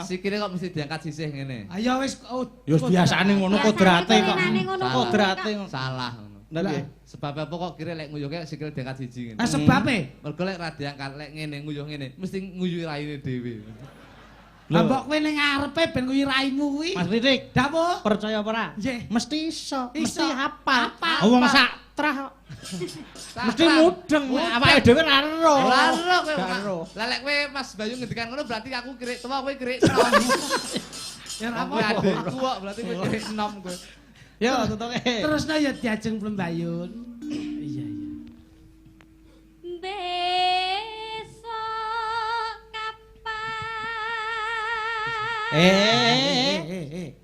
Sikile kok mesti diangkat sisih ngene.
Ayo wis
ya biasane ngono kodrate kok. Kodrate
salah ngono.
Lha piye?
Sebab apa kok kirik lek nguyuh kae sikile diangkat siji ngene.
Ah sebabe?
Mergo lek ra diangkat lek ngene nguyuh ngene mesti nguyuh raine dhewe.
Lah mbok kowe ning ngarepe ben kuwi raimu kuwi.
Mas Ridik,
dawuh.
Percaya apa ora? Mesti iso, mesti hafal. Wong sak trah kok. Mesti mudeng awake dhewe ora ero.
Ora ero kowe. Lah lek kowe Mas Bayu ngendikan ngono berarti aku kirik tuwa kowe kirik enom.
Ya ora apa-apa.
Adikku kok berarti kowe kirik enom kowe.
Yo tutuke.
Terusno ya diajeng Plembayun. Iya iya.
Besok kapan?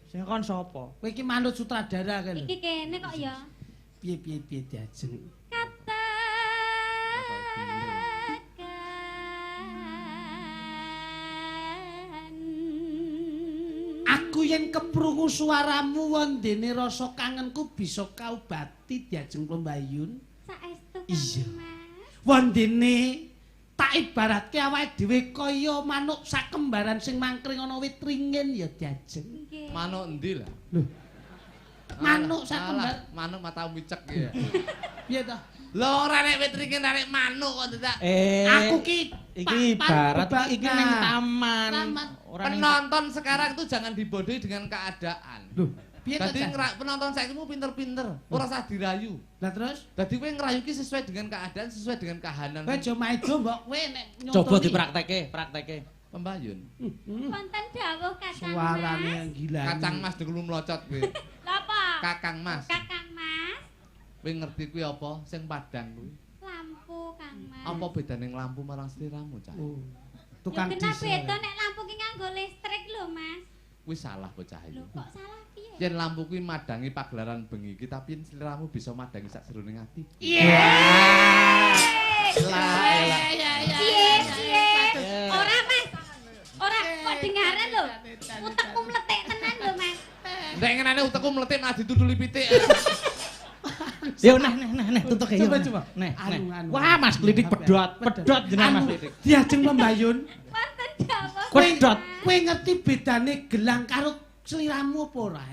Sing kon sapa?
Kowe iki manut sutradara kae lho.
Iki kene kok ya.
Piye piye piye diajeng.
Katakan.
Aku yen keprungu suaramu wondene rasa kangenku bisa kaubati diajeng Plembayun.
Saestu Kang
Iya.
Mas.
Wondene tak ibaratke awake dhewe kaya manuk sakembaran sing mangkring ana wit ringin ya diajeng.
Nggih.
Manuk endi lah?
Lho. Manuk sakembar.
Manuk mata wicek ya.
Piye to?
Lho ora nek wit ringin nek manuk kok dadak.
Aku ki
iki ibarat iki ning taman.
Ora penonton sekarang itu jangan dibodohi dengan keadaan.
Lho, piye to?
Dadi penonton saiki mu pinter-pinter, ora usah dirayu.
Lah terus?
Dadi kowe ngrayu ki sesuai dengan keadaan, sesuai dengan kahanan.
Kowe aja maido mbok kowe nek nyontoni.
Coba dipraktekke, praktekke.
Pembayun.
Wonten dawuh Kakang Mas.
Suarane yang gila.
Kacang Mas dulu mlocot kowe.
Lha apa?
Kakang Mas.
Kakang Mas.
Kowe ngerti kuwi apa? Sing padang kuwi.
Lampu Kang Mas.
Apa bedane lampu marang sliramu, Cah?
Oh. Tukang
diesel. Beda nek lampu ki nganggo listrik lho, Mas.
Kuwi salah bocah iki.
Lho kok salah piye?
Yen lampu kuwi madangi pagelaran bengi iki, tapi yen sliramu bisa madangi sak jerone ati.
Iya.
Lah,
Piye piye? Ora Mas. Ora kok dengaren lho. Utekku mletik tenan lho, Mas.
Nek ngenane utekku mletik malah dituduli pitik.
Yo nah nah nah nah tutuke yo.
Coba coba.
Neh neh. Wah Mas Klitik pedhot, pedhot jenengan Mas Klitik.
Diajeng Pembayun.
Wonten dawuh.
Pedhot.
Kowe ngerti bedane gelang karo sliramu apa ora?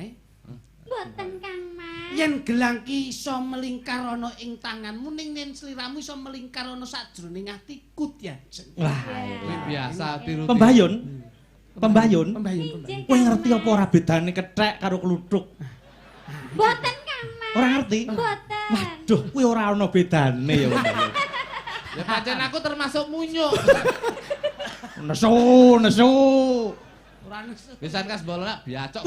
Mboten Kang Mas.
Yen gelang ki iso melingkar ana ing tanganmu ning yen sliramu iso melingkar ana sajroning atiku diajeng.
Wah,
kuwi biasa tiru.
Pembayun. Pembayun.
Pembayun.
Kowe ngerti apa ora bedane kethek karo kluthuk?
Mboten Kang Mas.
Ora ngerti?
Mboten.
Waduh, kuwi ora ana bedane ya Pembayun.
Ya pancen aku termasuk munyuk.
Nesu, nesu.
Ora nesu.
Pisan kas bola biacok.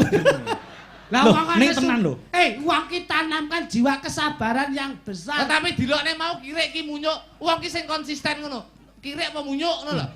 Lah wong
ning tenan lho.
Wong ki tanamkan jiwa kesabaran yang besar.
Tetapi dilokne mau kirik ki munyuk, wong ki sing konsisten ngono. Kirik apa munyuk ngono lho.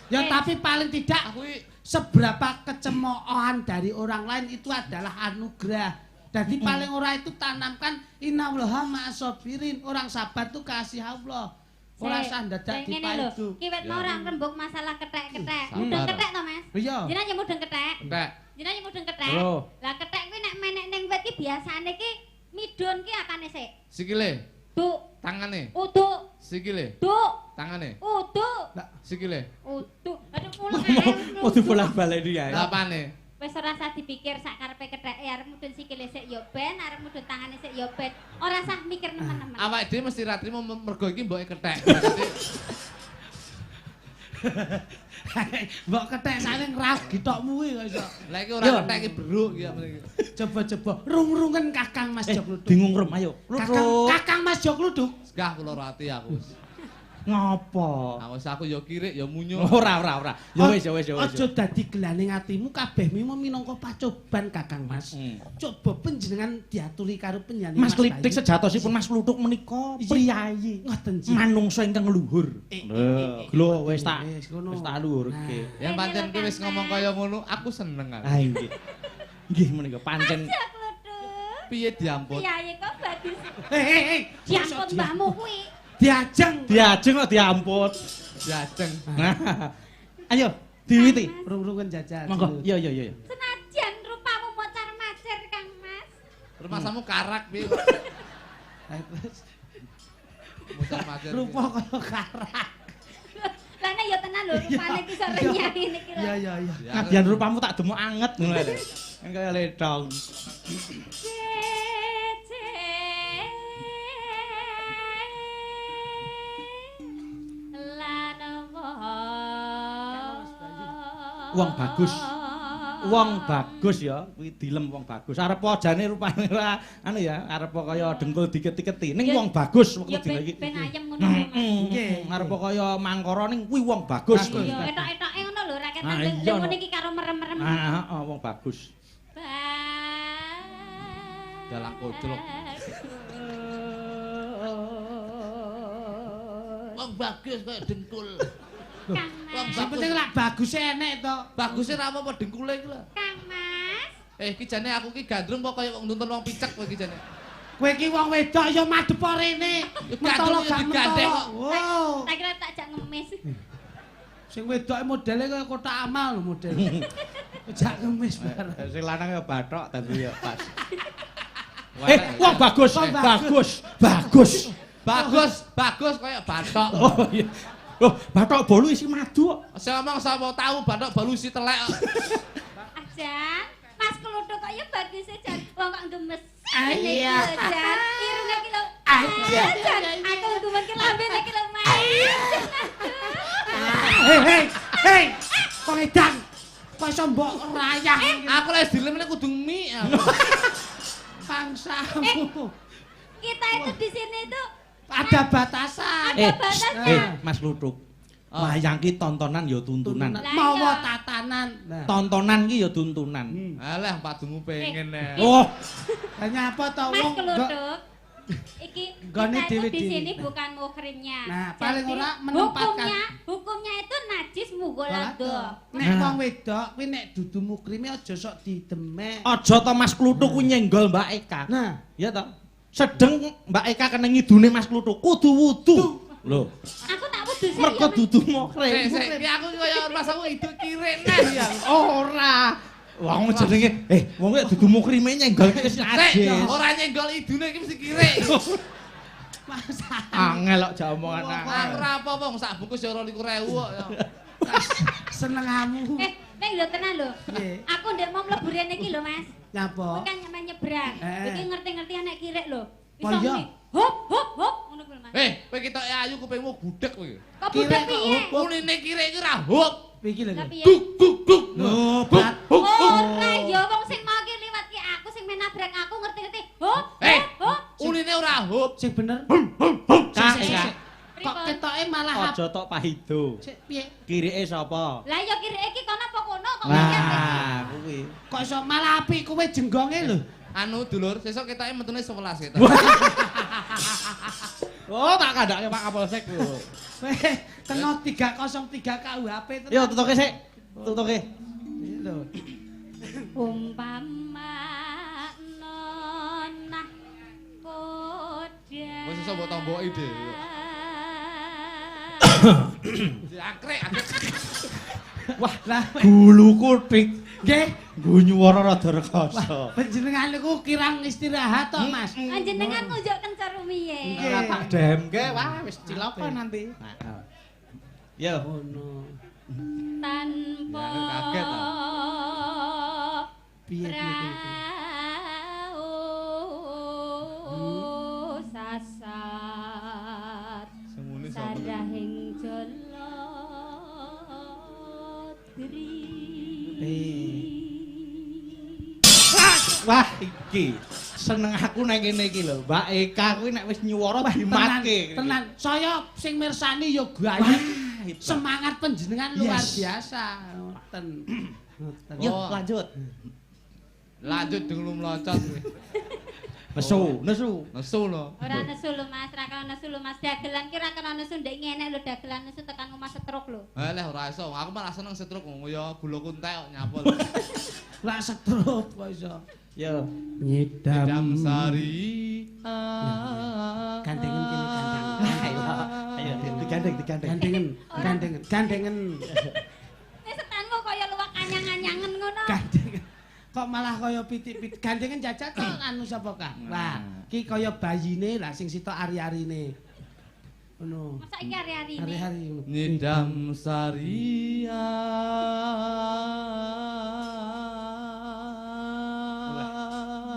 Ya tapi paling tidak
aku
seberapa kecemoohan dari orang lain itu adalah anugerah. Dadi paling ora itu tanamkan innallaha ma'asabirin. Orang sabar tuh kasih Allah. Ora usah ndadak dipaidu.
Ki wit mau ora ngrembug masalah kethek-kethek. Mudeng kethek to, Mas?
Iya.
Jenengan ya mudeng kethek.
Kethek.
Jenengan ya mudeng kethek. Lah kethek kuwi nek menek ning wit ki biasane ki midun ki apane sik?
Sikile.
Duk.
Tangane.
Uduk.
Sikile.
Duk.
Tangane.
Uduk.
Sikile.
Uduk. Aduh mulung ae.
Kudu bolak-balik ya.
Lapane.
Wis ora usah dipikir sak karepe ketheke arep mudhun sikile sik ya ben, arep mudhun tangane sik ya ben. Ora usah mikir nemen-nemen.
Awake dhewe mesti ra trimo mergo iki mboke kethek.
Mbok kethek sane ngrah githokmu kuwi kok iso.
Lah iki ora kethek iki beruk iki.
Coba-coba rung-rungen Kakang Mas Jok Luduk.
Bingung rem ayo.
Kakang Mas Jok Luduk.
Segah kula rati aku.
Ngopo?
Aku ya kirik ya munyo.
Ora. Ya wis ya wis ya wis.
Aja dadi gelane atimu kabeh mimo minangka pacoban Kakang Mas. Coba panjenengan diaturi karo penyanyi
Mas Klithik sejatosipun Mas Kluthuk menika priyayi.
Ngoten
manungsa ingkang luhur. Lho wis tak luhurke.
Ya pancen kowe wis ngomong kaya ngono, aku seneng aku.
Ah nggih. Nggih menika pancen.
Piye diampun?
Priyayi kok bagus.
Hei.
Diampun mbahmu kuwi.
Diajeng.
Diajeng kok diampun.
Diajeng.
Nah. Ayo, diwiti.
Rung-rungan jajal.
Monggo. Iya iya iya.
Senajan rupamu mocar-macir Kang Mas.
Rumasamu karak piye? Mocar-macir.
Rupa kaya karak.
Lah nek ya tenan lho rupane iki iso renyah ngene iki lho.
Iya iya iya.
Nadyan rupamu tak demok anget ngono lho. Kan kaya ledong. Wong bagus. Wong bagus ya, kuwi dilem wong bagus. Arep jane rupane ora anu ya, arep kaya dengkul diket-diketi. Ning wong bagus wektu dina iki.
Ben ayem ngono lho.
Nggih, arep kaya mangkara ning kuwi wong bagus.
Iya, etok-etoke ngono lho, rakyat lha ngene iki karo merem-merem.
Heeh, wong bagus.
Dalang koclok. Wong bagus kaya dengkul.
Kang Mas.
Sing penting lak baguse enek to.
Baguse ra apa-apa dengkule iki lho.
Kang Mas.
Iki jane aku ki gandrung kok kaya wong nuntun wong picek kowe iki jane.
Kowe iki wong wedok ya madhep rene. Mentolo gak mentolo. Wow.
Tak kira tak jak ngemis.
Sing wedoke modele kaya kotak amal lho modele. Jak ngemis bareng.
Sing lanang ya bathok dadi ya pas.
Wong bagus, bagus, bagus.
Bagus, bagus kaya bathok.
Oh iya. Loh, bathok bolu isi madu kok.
Sing ngomong sapa tahu bathok bolu isi telek.
Ajan, Mas Kluthuk kok ya baguse jan. Wong kok gemes.
Iya.
Jan, irunge iki lho. Jan, aku gumun ki lambene iki lho, Mas.
Hei, hei, hei. Kok edan. Kok iso mbok rayah.
Aku lek dilemne kudu mie.
Pangsamu.
Kita itu di sini itu
ada batasan.
Ada batasan.
Mas Kluthuk. Wayang ki tontonan ya tuntunan.
Mawa tatanan.
Tontonan ki ya tuntunan.
Alah padumu pengen nek.
Oh.
Lah nyapa to wong
Mas Kluthuk. Iki kita itu di sini bukan muhrimnya.
Nah, paling ora menempatkan
hukumnya itu najis mughaladzah.
Nek wong wedok kuwi nek dudu muhrime aja sok didemek.
Aja to Mas Kluthuk kuwi nyenggol Mbak Eka.
Nah,
iya to. Sedeng Mbak Eka kena ngidune Mas Kluthuk kudu wudu. Lho.
Aku tak wudu sik.
Mergo dudu muhrim.
Sik, iki aku kaya masaku idu kirik neh ya.
Ora. Wong jenenge wong kuwi dudu muhrime nyenggol iki wis najis.
Ora nyenggol idune iki mesti kirik.
Angel kok jak omongan angel.
Ora apa-apa wong sak bungkus ya 22.000 kok.
Senengamu.
Ning lho tenan lho. Aku ndek mau mlebu rene iki lho, Mas.
Nyapa?
Kowe kan nyemen nyebrang. Iki ngerti-ngerti anek kirik lho. Iso muni. Hop hop hop ngono kuwi, Mas.
Kowe ketoke ayu kupingmu budhek kowe.
Kok budhek piye?
Unine kirik iki ra hop.
Piye iki lho?
Guk guk guk.
Lho,
ora ya wong sing mau ki liwat ki aku sing men nabrak aku ngerti-ngerti. Hop hop.
Unine ora hop.
Sing bener. Kok ketoke malah
aja tok pahido.
Sik piye?
Kirike sapa?
Lah ya kirike iki kono apa kono kok mikir.
Lah kuwi.
Kok iso malah apik kowe jenggonge lho.
Anu dulur, sesuk ketoke metune 11 ketok.
Oh, tak kandhake Pak Kapolsek lho.
Kowe kena 303 KUHP tenan.
Yo tutuke sik. Tutuke.
Lho.
Umpama no
sesuk mbok tomboki dhewe. Diangkrek, angkrek.
Wah, guluku tik.
Nggih.
Nggo nyuwara rada rekoso.
Panjenengan niku kirang istirahat to, Mas.
Panjenengan ngunjuk kencar rumiyin.
Ora tak demke, wah wis cilaka nanti. Yo.
Ngono.
Tanpa
Ya, kaget, ta.
Piye piye piye.
prau sasat
Semune sapa?
sadahing jolodri.
Wah, iki seneng aku nek kene iki lho. Mbak Eka kuwi nek wis nyuwara dimatke.
Tenan, saya sing mirsani ya gayeng.
Hebat.
Semangat panjenengan luar
Yes.
biasa. Ngoten. Ngoten.
Yuk, lanjut.
Lanjut dulu melocot kowe.
Nesu, nesu.
Nesu lho.
Ora nesu lho Mas, ra kena nesu lho Mas. Dagelan ki ra kena nesu ndek ngene lho dagelan nesu tekan omah stroke lho.
Eleh ora iso, aku malah seneng setruk ngono ya gulaku entek kok nyapa lho.
Lah stroke kok iso.
Yo.
Nyidam
Nyidam sari.
Gandengen kene gandeng.
Ayo, ayo digandeng, digandeng.
Gandengen, gandengen, gandengen.
Nek setanmu kaya luwak anyang-anyangen ngono.
Gandengen. Kok malah kaya pitik-pitik gandengen jajal to anu sapa Kak? Lah, ki kaya bayine lah sing sitok ari-arine. Ngono.
Masa iki ari-arine.
Ari-ari ngono.
Nyidam sari.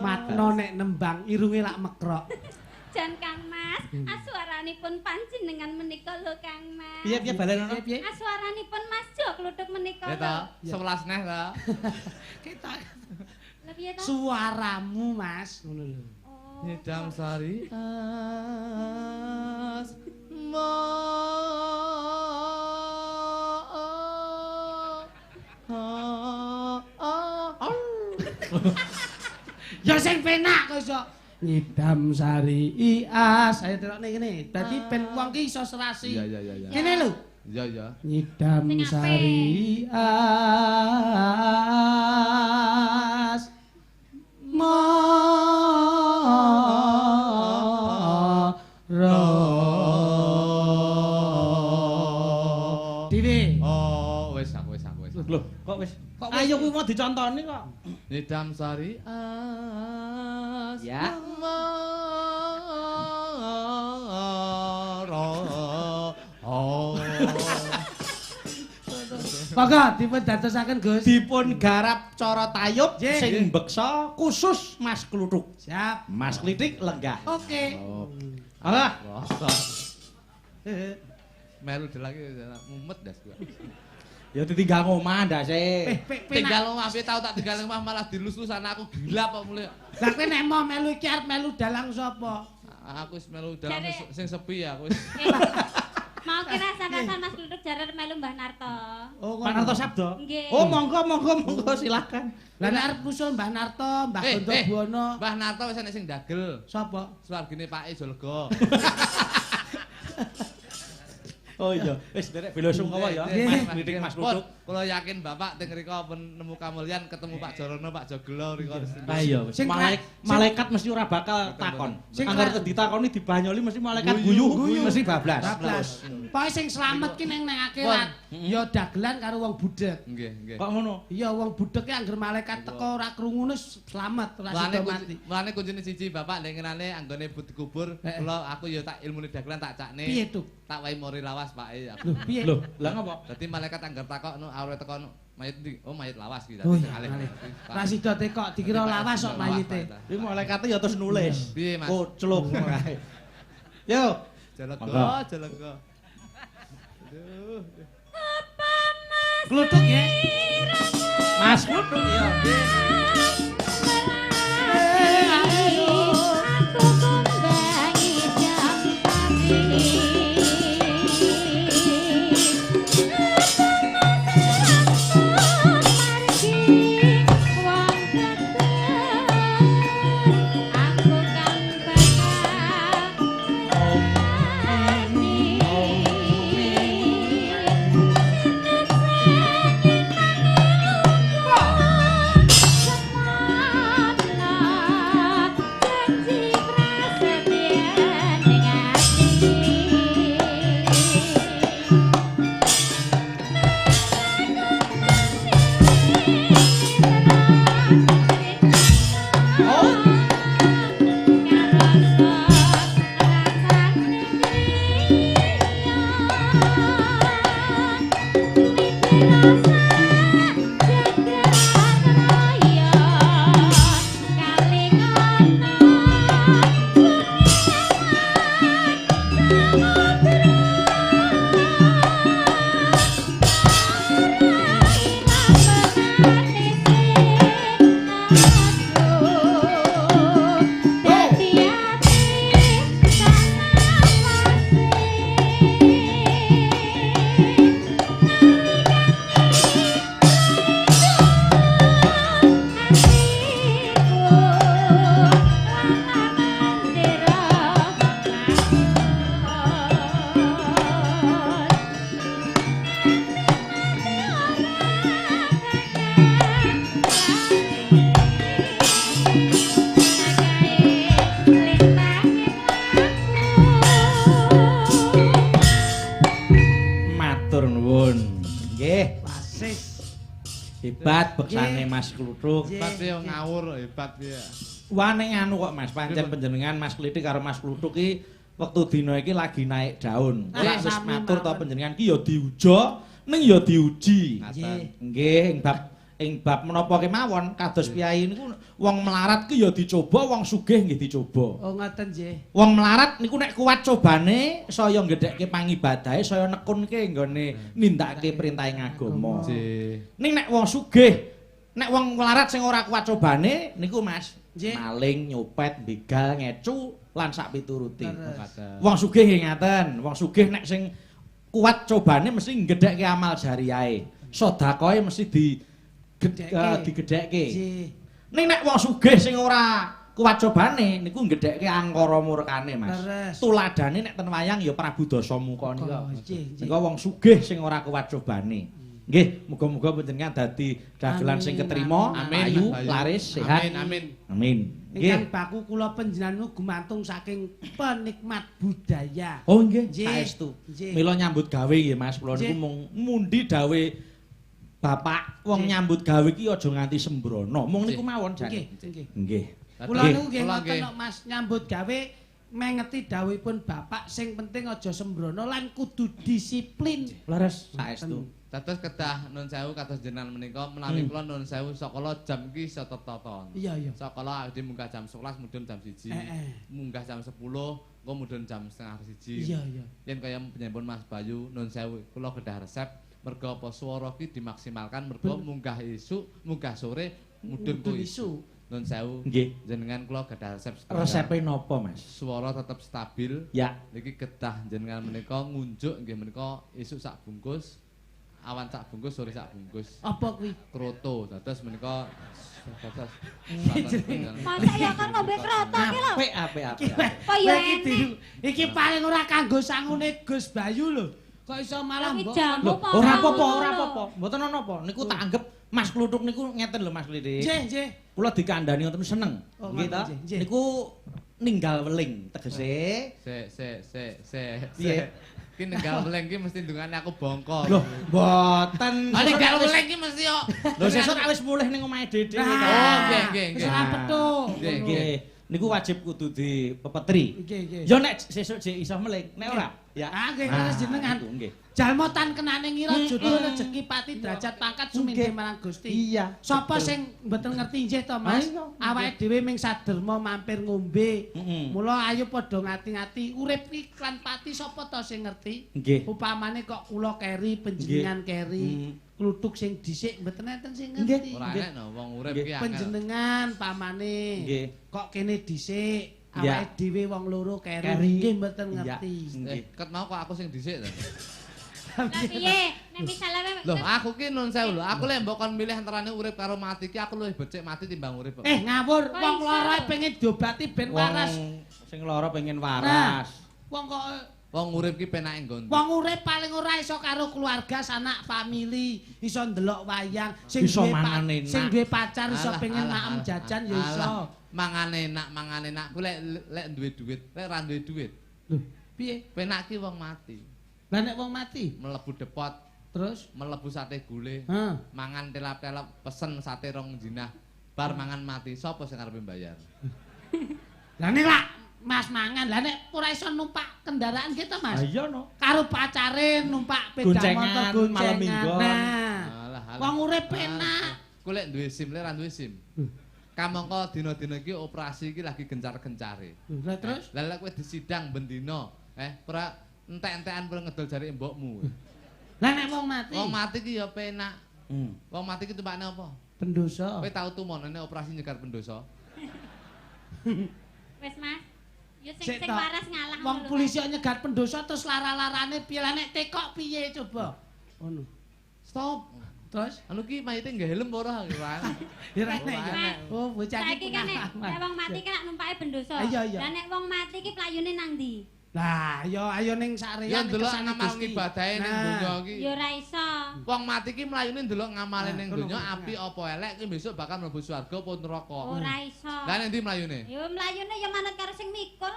Matno nek nembang irunge lak mekrok.
Jan Kang Mas, asuaranipun panjenengan menika lho Kang Mas.
Piye piye balen ono?
Piye piye?
Asuaranipun Mas Jo kluthuk menika
Ya ta,
lho.
11 neh ta.
Kita
Lha piye to?
suaramu Mas ngono lho.
Oh.
Nyidam sari asmara.
Ya sing penak kok iso. Nyidam sari ias. Ayo terokne kene. Dadi ben wong ki iso serasi.
Iya iya iya iya.
Kene lho.
Iya iya.
Nyidam
Sing apik.
sari as mara Dhewe.
Oh, wis aku wis aku wis.
Loh, kok wis?
Kok wis?
Ayo kuwi mau dicontoni kok.
Nyidam sari as
Ya.
mara. Oh.
Monggo dipun dadosaken Gus.
Dipun garap cara tayub
Nggih.
sing beksa khusus Mas Kluthuk.
Siap.
Mas Klitik lenggah.
Oke.
Alah,
Rasa. Melu delake mumet das gua.
ya ditinggal ngomah ndase.
Eh, penak.
Tinggal omah piye tau tak tinggal omah malah dilus-lus anakku gila kok mulai.
Lah kowe nek mau melu iki arep melu dalang sapa?
Aku wis melu dalan
Jare-
sing sepi ya aku wis.
Eh, Mau kira rasan-rasan Mas Kluthuk jarar melu Mbah Narto.
Oh,
Pak Narto Sabdo.
Nggih.
Oh, monggo monggo monggo silakan.
Lah nek arep ngusul Mbah Narto, Mbah
Eh,
Gondo
eh.
Buwono,
Mbah Narto wis enek sing dagel.
sapa?
Swargine Pake Jolga.
Oh iya, wis nderek bela sungkawa ya.
Nggih,
Mas
Mas.
Klitik Mas
Pun,
Kluthuk.
Kula yakin Bapak teng mriko pun nemu kamulyan ketemu Pak Jorono, Pak Joglo mriko.
Ah iya,
Sing
malaikat mesti ora bakal takon.
Sing
Angger ditakoni dibanyoli mesti malaikat guyu, mesti bablas.
Bablas. Pokoke sing slamet ki ning nang akhirat ya dagelan karo wong budheg.
Nggih, nggih.
Kok ngono?
Iya wong budheg ki angger malaikat teko ora krungune slamet, ora
Mulane
sida
kunci,
mati.
mulane kuncine siji Bapak nek ngenane anggone but dikubur,
Eh.
kula aku ya tak ilmune dagelan tak cakne.
Piye tuh?
Tak wae mori lawas Pak e aku.
Lho, piye?
Loh, lah ngopo?
Dadi malaikat angger takok no awre teko no, mayit ndi? Oh mayit lawas ki
Oh
dadi
iya,
alih.
alih. Ra sida tekok dikira lawas kok mayite.
Iki malaikate ya terus nulis.
Piye, Mas?
Kocluk ngono kae. Yo,
Jalaga,
Monggo.
jalaga. Aduh.
Apa Mas
Kluthuk ya.
Mas Kluthuk ya.
Aku kumbangi jam pagi. Wong tegar, aku kang bakal mati. Seneng
Hebat beksane
Nggih.
Mas Kluthuk.
Nggih.
Hebat ya ngawur, hebat ya.
Wah ning anu kok Mas, pancen panjenengan Mas Klitik karo Mas Kluthuk ki wektu dina iki lagi naik daun.
Ah,
Lak wis
sami
matur to
mawon.
panjenengan ki ya diuja ning ya diuji.
Nggih.
Nggih, ing bab menapa kemawon kados priyayi niku wong melarat ki ya dicoba, wong sugih nggih dicoba.
Oh ngoten nggih.
Wong melarat niku nek kuat cobane saya nggedhekke pangibadahe, saya nekunke nggone nindakake perintahing agama.
Nggih.
Ning nek wong sugih, nek wong melarat sing ora kuat cobane niku Mas,
Nggih.
maling, nyopet, begal, ngecu lan sak piturute.
Leres.
Wong sugih nggih ngaten, wong sugih nek sing kuat cobane mesti nggedhekke amal jariahe. Sedekahe mesti
Gedhekke.
digedhekke.
Nggih.
Ning nek wong sugih sing ora kuat cobane niku nggedhekke angkara murkane, Mas.
Leres.
Tuladane nek ten wayang ya Prabu Dasamuka nika.
Oh, nggih, nggih.
Nika wong sugih sing ora kuat cobane. Nggih, muga-muga panjenengan dadi dagelan sing
Amin,
ketrima,
Amin,
payu,
Mas Bayu.
laris, sehat.
Amin, amin.
Amin.
Ingkang
Nggih.
baku kula panjenengan gumantung saking penikmat budaya.
Oh nggih,
Nggih.
saestu.
Nggih.
Mila nyambut gawe nggih Mas, kula niku
Nggih.
mung mundi dawe bapak wong
Nggih.
nyambut gawe iki aja nganti sembrono. Mung niku
Nggih.
mawon jane.
Nggih, nggih.
Nggih.
Kula
Nggih.
niku nggih
Kula
ngoten
nggih.
kok Mas, nyambut gawe mengeti dawuhipun bapak sing penting aja sembrono lan kudu disiplin.
Leres saestu.
Dados kedah nun sewu kados jenengan menika menawi kula nun sewu sakala jam iki iso tetaton.
Iya, iya.
Sakala awake munggah jam 11 mudhun jam 1.
Eh, eh.
Munggah jam 10, engko mudhun jam 12.30.
Iya, iya.
Yen kaya panjenengan Mas Bayu nun sewu kula kedah resep mergo apa swara ki dimaksimalkan mergo munggah isuk, munggah sore, mudhun ku
Mudhun
isuk. Nun sewu.
Nggih.
Jenengan kula kedah resep setunggal.
Resepe napa, Mas?
Swara tetep stabil.
Ya.
Niki kedah jenengan menika ngunjuk nggih menika isuk sak bungkus, awan sak bungkus, sore sak bungkus.
Apa kuwi?
Kroto dados menika dados
Masa ya kon ngombe kroto ki lho.
Apik apik apik.
Apa ya
Iki
enek?
iki paling ora kanggo sangune Gus Bayu lho. Kok iso malah
Lah, iki
mbok
jamu
Lho,
apa
ora apa-apa,
ngono
ora
lho.
apa-apa. Mboten ana apa. Niku tak anggap Mas Kluthuk niku ngeten lho Mas Klitik.
Nggih, nggih.
Kula dikandani ngoten seneng.
Oh,
Nggih ta?
ngoten, nggih, nggih.
Niku ninggal weling tegese.
Sik sik sik sik.
Piye?
Ki ninggal weleng ki mesti ndungane aku bongko.
Loh, mboten.
Ah ninggal weleng ki mesti yo.
Lho sesuk wis mulih ning omahe Dede.
Nah,
Oh, nggih, nggih,
Wis
nggih.
ora petuk.
Nggih,
Nggih. Niku wajib kudu dipepetri.
Nggih, nggih.
Ya nek sesuk jek iso meling, nek ora ya.
Ah, nggih leres jenengan.
niku, Nggih.
Jalma tan kenane ngira jodoh rezeki pati derajat pangkat sumindhe
Nggih.
marang Gusti.
Iya.
Sapa
betul.
sing mboten ngerti nggih to, Mas?
Ayo,
Awake dhewe ming saderma mampir ngombe.
Mm-mm.
Mula ayo padha ngati-ngati urip iki lan pati sapa to sing ngerti?
Nggih.
Upamane kok kula keri, panjenengan keri,
Mm.
kluthuk sing dhisik mboten enten sing
Nggih.
ngerti.
Ora enek no wong urip
Nggih.
ki angel.
Panjenengan pamane.
Nggih.
Kok kene dhisik,
Ya.
awake dhewe wong loro keri.
Keri.
Nggih mboten
Iya.
ngerti.
Nggih.
Eh, ket mau kok aku sing dhisik to.
Lah piye? Nek misale
Loh, aku ki nun sewu lho. Aku lek mbok kon milih antarane urip karo mati ki aku luwih becik mati timbang urip.
Eh ngawur,
Kok
wong
iso?
lara pengen diobati ben
Wong
waras.
sing lara pengen waras.
Wong kok
Wong urip ki penake nggon.
wong urip paling ora iso karo keluarga, sanak famili, iso ndelok wayang, sing
Iso
duwe
mangan enak.
sing duwe pacar iso
Alah,
pengen
alah,
maem
alah,
jajan ya iso.
alah. Mangan enak, mangan enak. Ku lek lek duwe duit, lek ra duwe duit,
Lho, piye?
penak ki wong mati.
Lah nek wong mati
Mlebu depot,
terus
mlebu sate gule,
Heh.
mangan telap-telap, pesen sate rong jinah. Bar mangan mati, sapa sing arepe mbayar?
Lah nek lak Mas mangan, lah nek ora iso numpak kendaraan gitu Mas.
Ah, iya no.
Karo pacare numpak sepeda
Goncengan,
motor
malam
goncengan.
mingguan.
Nah,
Alah, alah.
wong urip penak.
Ku lek duwe SIM, lek ra duwe SIM. Kamangka dina-dina iki operasi iki lagi gencar-gencare.
Lah terus
Lah lek kowe disidang bendina, ora entek-entekan perlu ngedol jare mbokmu.
lah nek wong mati
Wong mati ki ya penak.
Hmm.
Wong mati ki tumpakne apa?
pendosa.
Kowe tau tumonene operasi nyegar pendosa?
Wis Mas. Ya sing
Sik
sing
tok.
waras ngalah.
Wong
ngono lho,
polisi kok nyegat pendosa terus lara-larane piye lah nek tekok piye coba. Ngono.
Stop.
Terus
Anu ki mayite nggak helm apa ora? Ora.
ya ora enek ya.
Mas.
Oh, bocah iki
Saiki kan nek
pengalaman.
nek wong mati kan lak numpake bendosa.
Iya, iya.
Lah nek wong mati ki playune nang ndi?
Lah, ayo ayo ning sakreyan
Ya ndelok
kersane
ngamal
Gusti.
ngibadahe ning
Nah.
donya iki.
Ya ora iso.
Wong mati ki mlayune ndelok ngamale
Nah,
ning
kono,
donya
kono.
apik apa elek ki besok bakal mlebu swarga apa neraka.
Ora iso.
Lah ning ndi mlayune?
Ya mlayune ya manut karo sing mikul.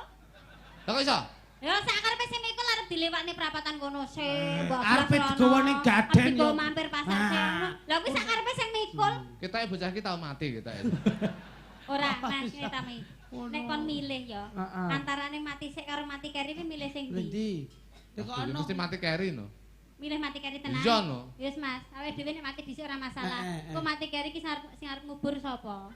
Lah kok iso?
Ya sak karepe sing mikul arep dilewatne prapatan kono se, mbok
Arepe digawa ning gaden
yo. Mampir pasar se. Lah kuwi sak karepe sing mikul.
Ketoke bocah iki tau mati ketoke.
Ora, Mas, ngene nek kon milih ya, antarane mati sik karo mati keri kuwi milih sing ndi?
Ndi? Mesti mati keri no.
Milih mati keri tenan.
Iya no.
Wis Mas, awake dhewe nek mati dhisik ora masalah. Kok mati keri iki sing arep ngubur sapa?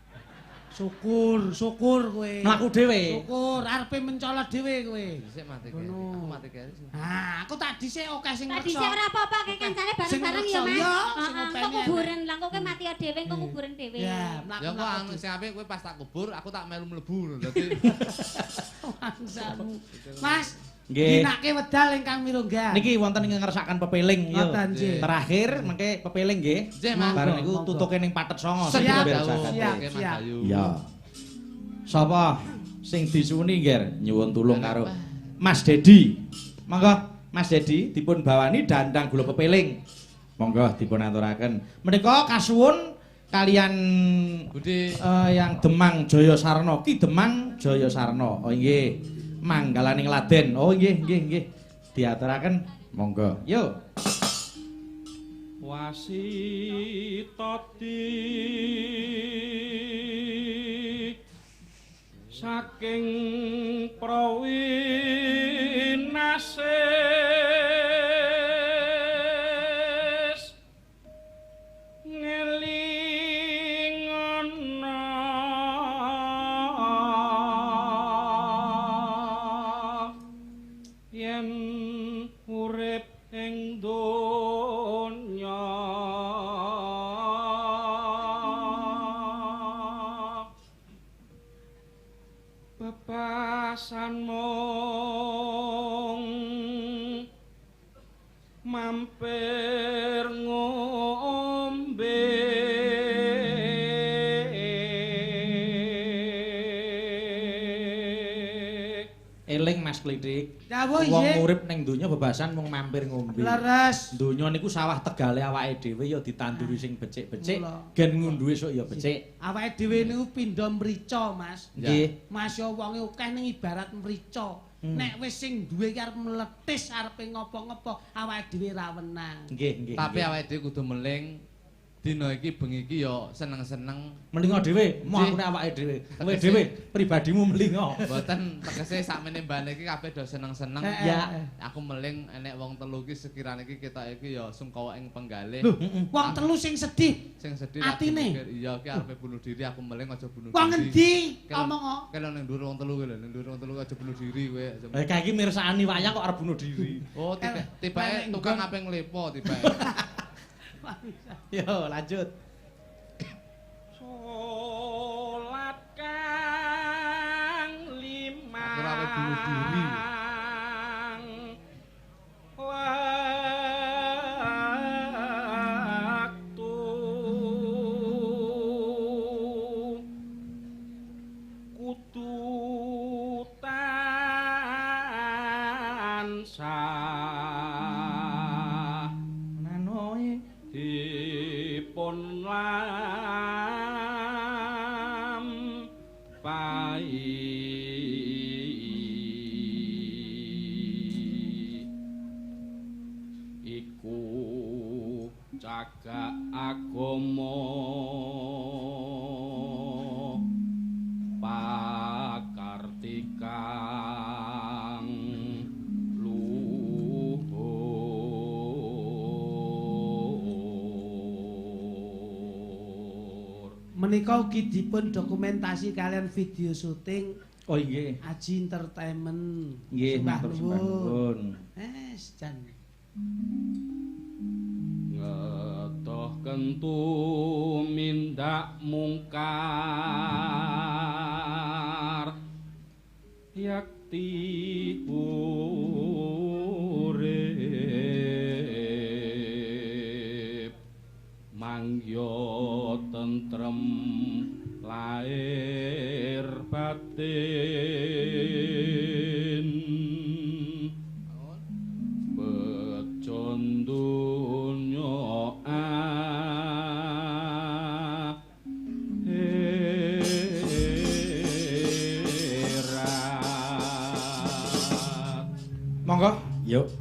Syukur, syukur kowe.
Mlaku dhewe.
Syukur, arepe mencolot dhewe kowe.
Dhisik mati keri. Aku mati keri.
Ah, aku tak dhisik akeh sing
Tak dhisik ora apa-apa kae kancane bareng-bareng ya, Mas. Heeh, kok kuburan, lah kok kowe mati dhewe kok kuburan dhewe.
Ya, mlaku.
Ya kok anu sing apik kowe pas tak kubur, aku tak melu mlebu lho. Dadi
mangsamu. Mas,
nggih.
Ginake wedal ingkang mirunggan.
Niki wonten ing ngersakaken pepeling yo. Terakhir mengke pepeling nggih. Bareng niku tutuke ning Patet Songo.
Siap, siap, siap.
Iya. Sapa sing disuwuni Ngger nyuwun tulung karo Mas Dedi. Monggo Mas Dedi dipun bawani dandang gula pepeling. Monggo dipun aturaken. Menika kasuwun kalian
Budi
yang Demang Jaya Sarna, Ki Demang Jaya Sarna. Oh nggih. Manggalaning Laden. Oh nggih nggih nggih. Diaturaken monggo. Yo.
Wasitati saking prawinase ngelingono yen urip ing donya bebasan mung mampir ngombe
Eling Mas Klithik.
Wong
urip ning donya bebasan mung mampir ngombe.
Leres.
Donya niku sawah tegale awake dhewe ya ditanduri sing becik-becik, gen ngunduh esuk ya becik.
Awake dhewe niku pindha mrica, Mas.
Nggih.
Mas ya wonge akeh ning ibarat mrica. Nek wis sing duwe iki arep meletis, arepe ngopo-ngopo, awake dhewe ra wenang.
Nggih, nggih.
Tapi awake dhewe kudu meling dina iki bengi iki ya seneng-seneng.
Melingo dhewe, moh aku nek awake dhewe. Kowe dhewe pribadimu melingo.
Mboten tegese sakmene mbane iki kabeh do seneng-seneng.
Ya,
aku meling enek wong telu iki sekirane iki ketok iki ya sungkawa ing penggalih.
Lho, wong telu sing sedih.
Sing sedih
atine.
Iya, iki arepe bunuh diri aku meling aja bunuh diri.
Wong endi? Omong.
Kelo ning dhuwur wong telu kuwi lho, ning dhuwur wong telu aja bunuh diri kowe.
Eh kae iki mirsani wayang kok arep bunuh diri.
Oh, tibake tukang ape nglepo tibake.
Yo lanjut.
Salat kang lima
bunuh diri.
Waktu kudu tansah
nanoe
dipun lampahi iku cagak agama pakartikang
Menika ugi dipun dokumentasi kalian video syuting.
Oh nggih.
Aji Entertainment.
Nggih, matur sembah nuwun.
Jan.
Ngetoh kentu mindak mungkar yakti urip mangya tentrem lahir batin bejo donya akhirat.
Monggo, yuk.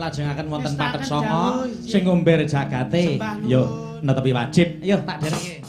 Lajengaken wonten pathet sanga sing ngomber jagate. Yo netepi wajib. Yo tak dereke.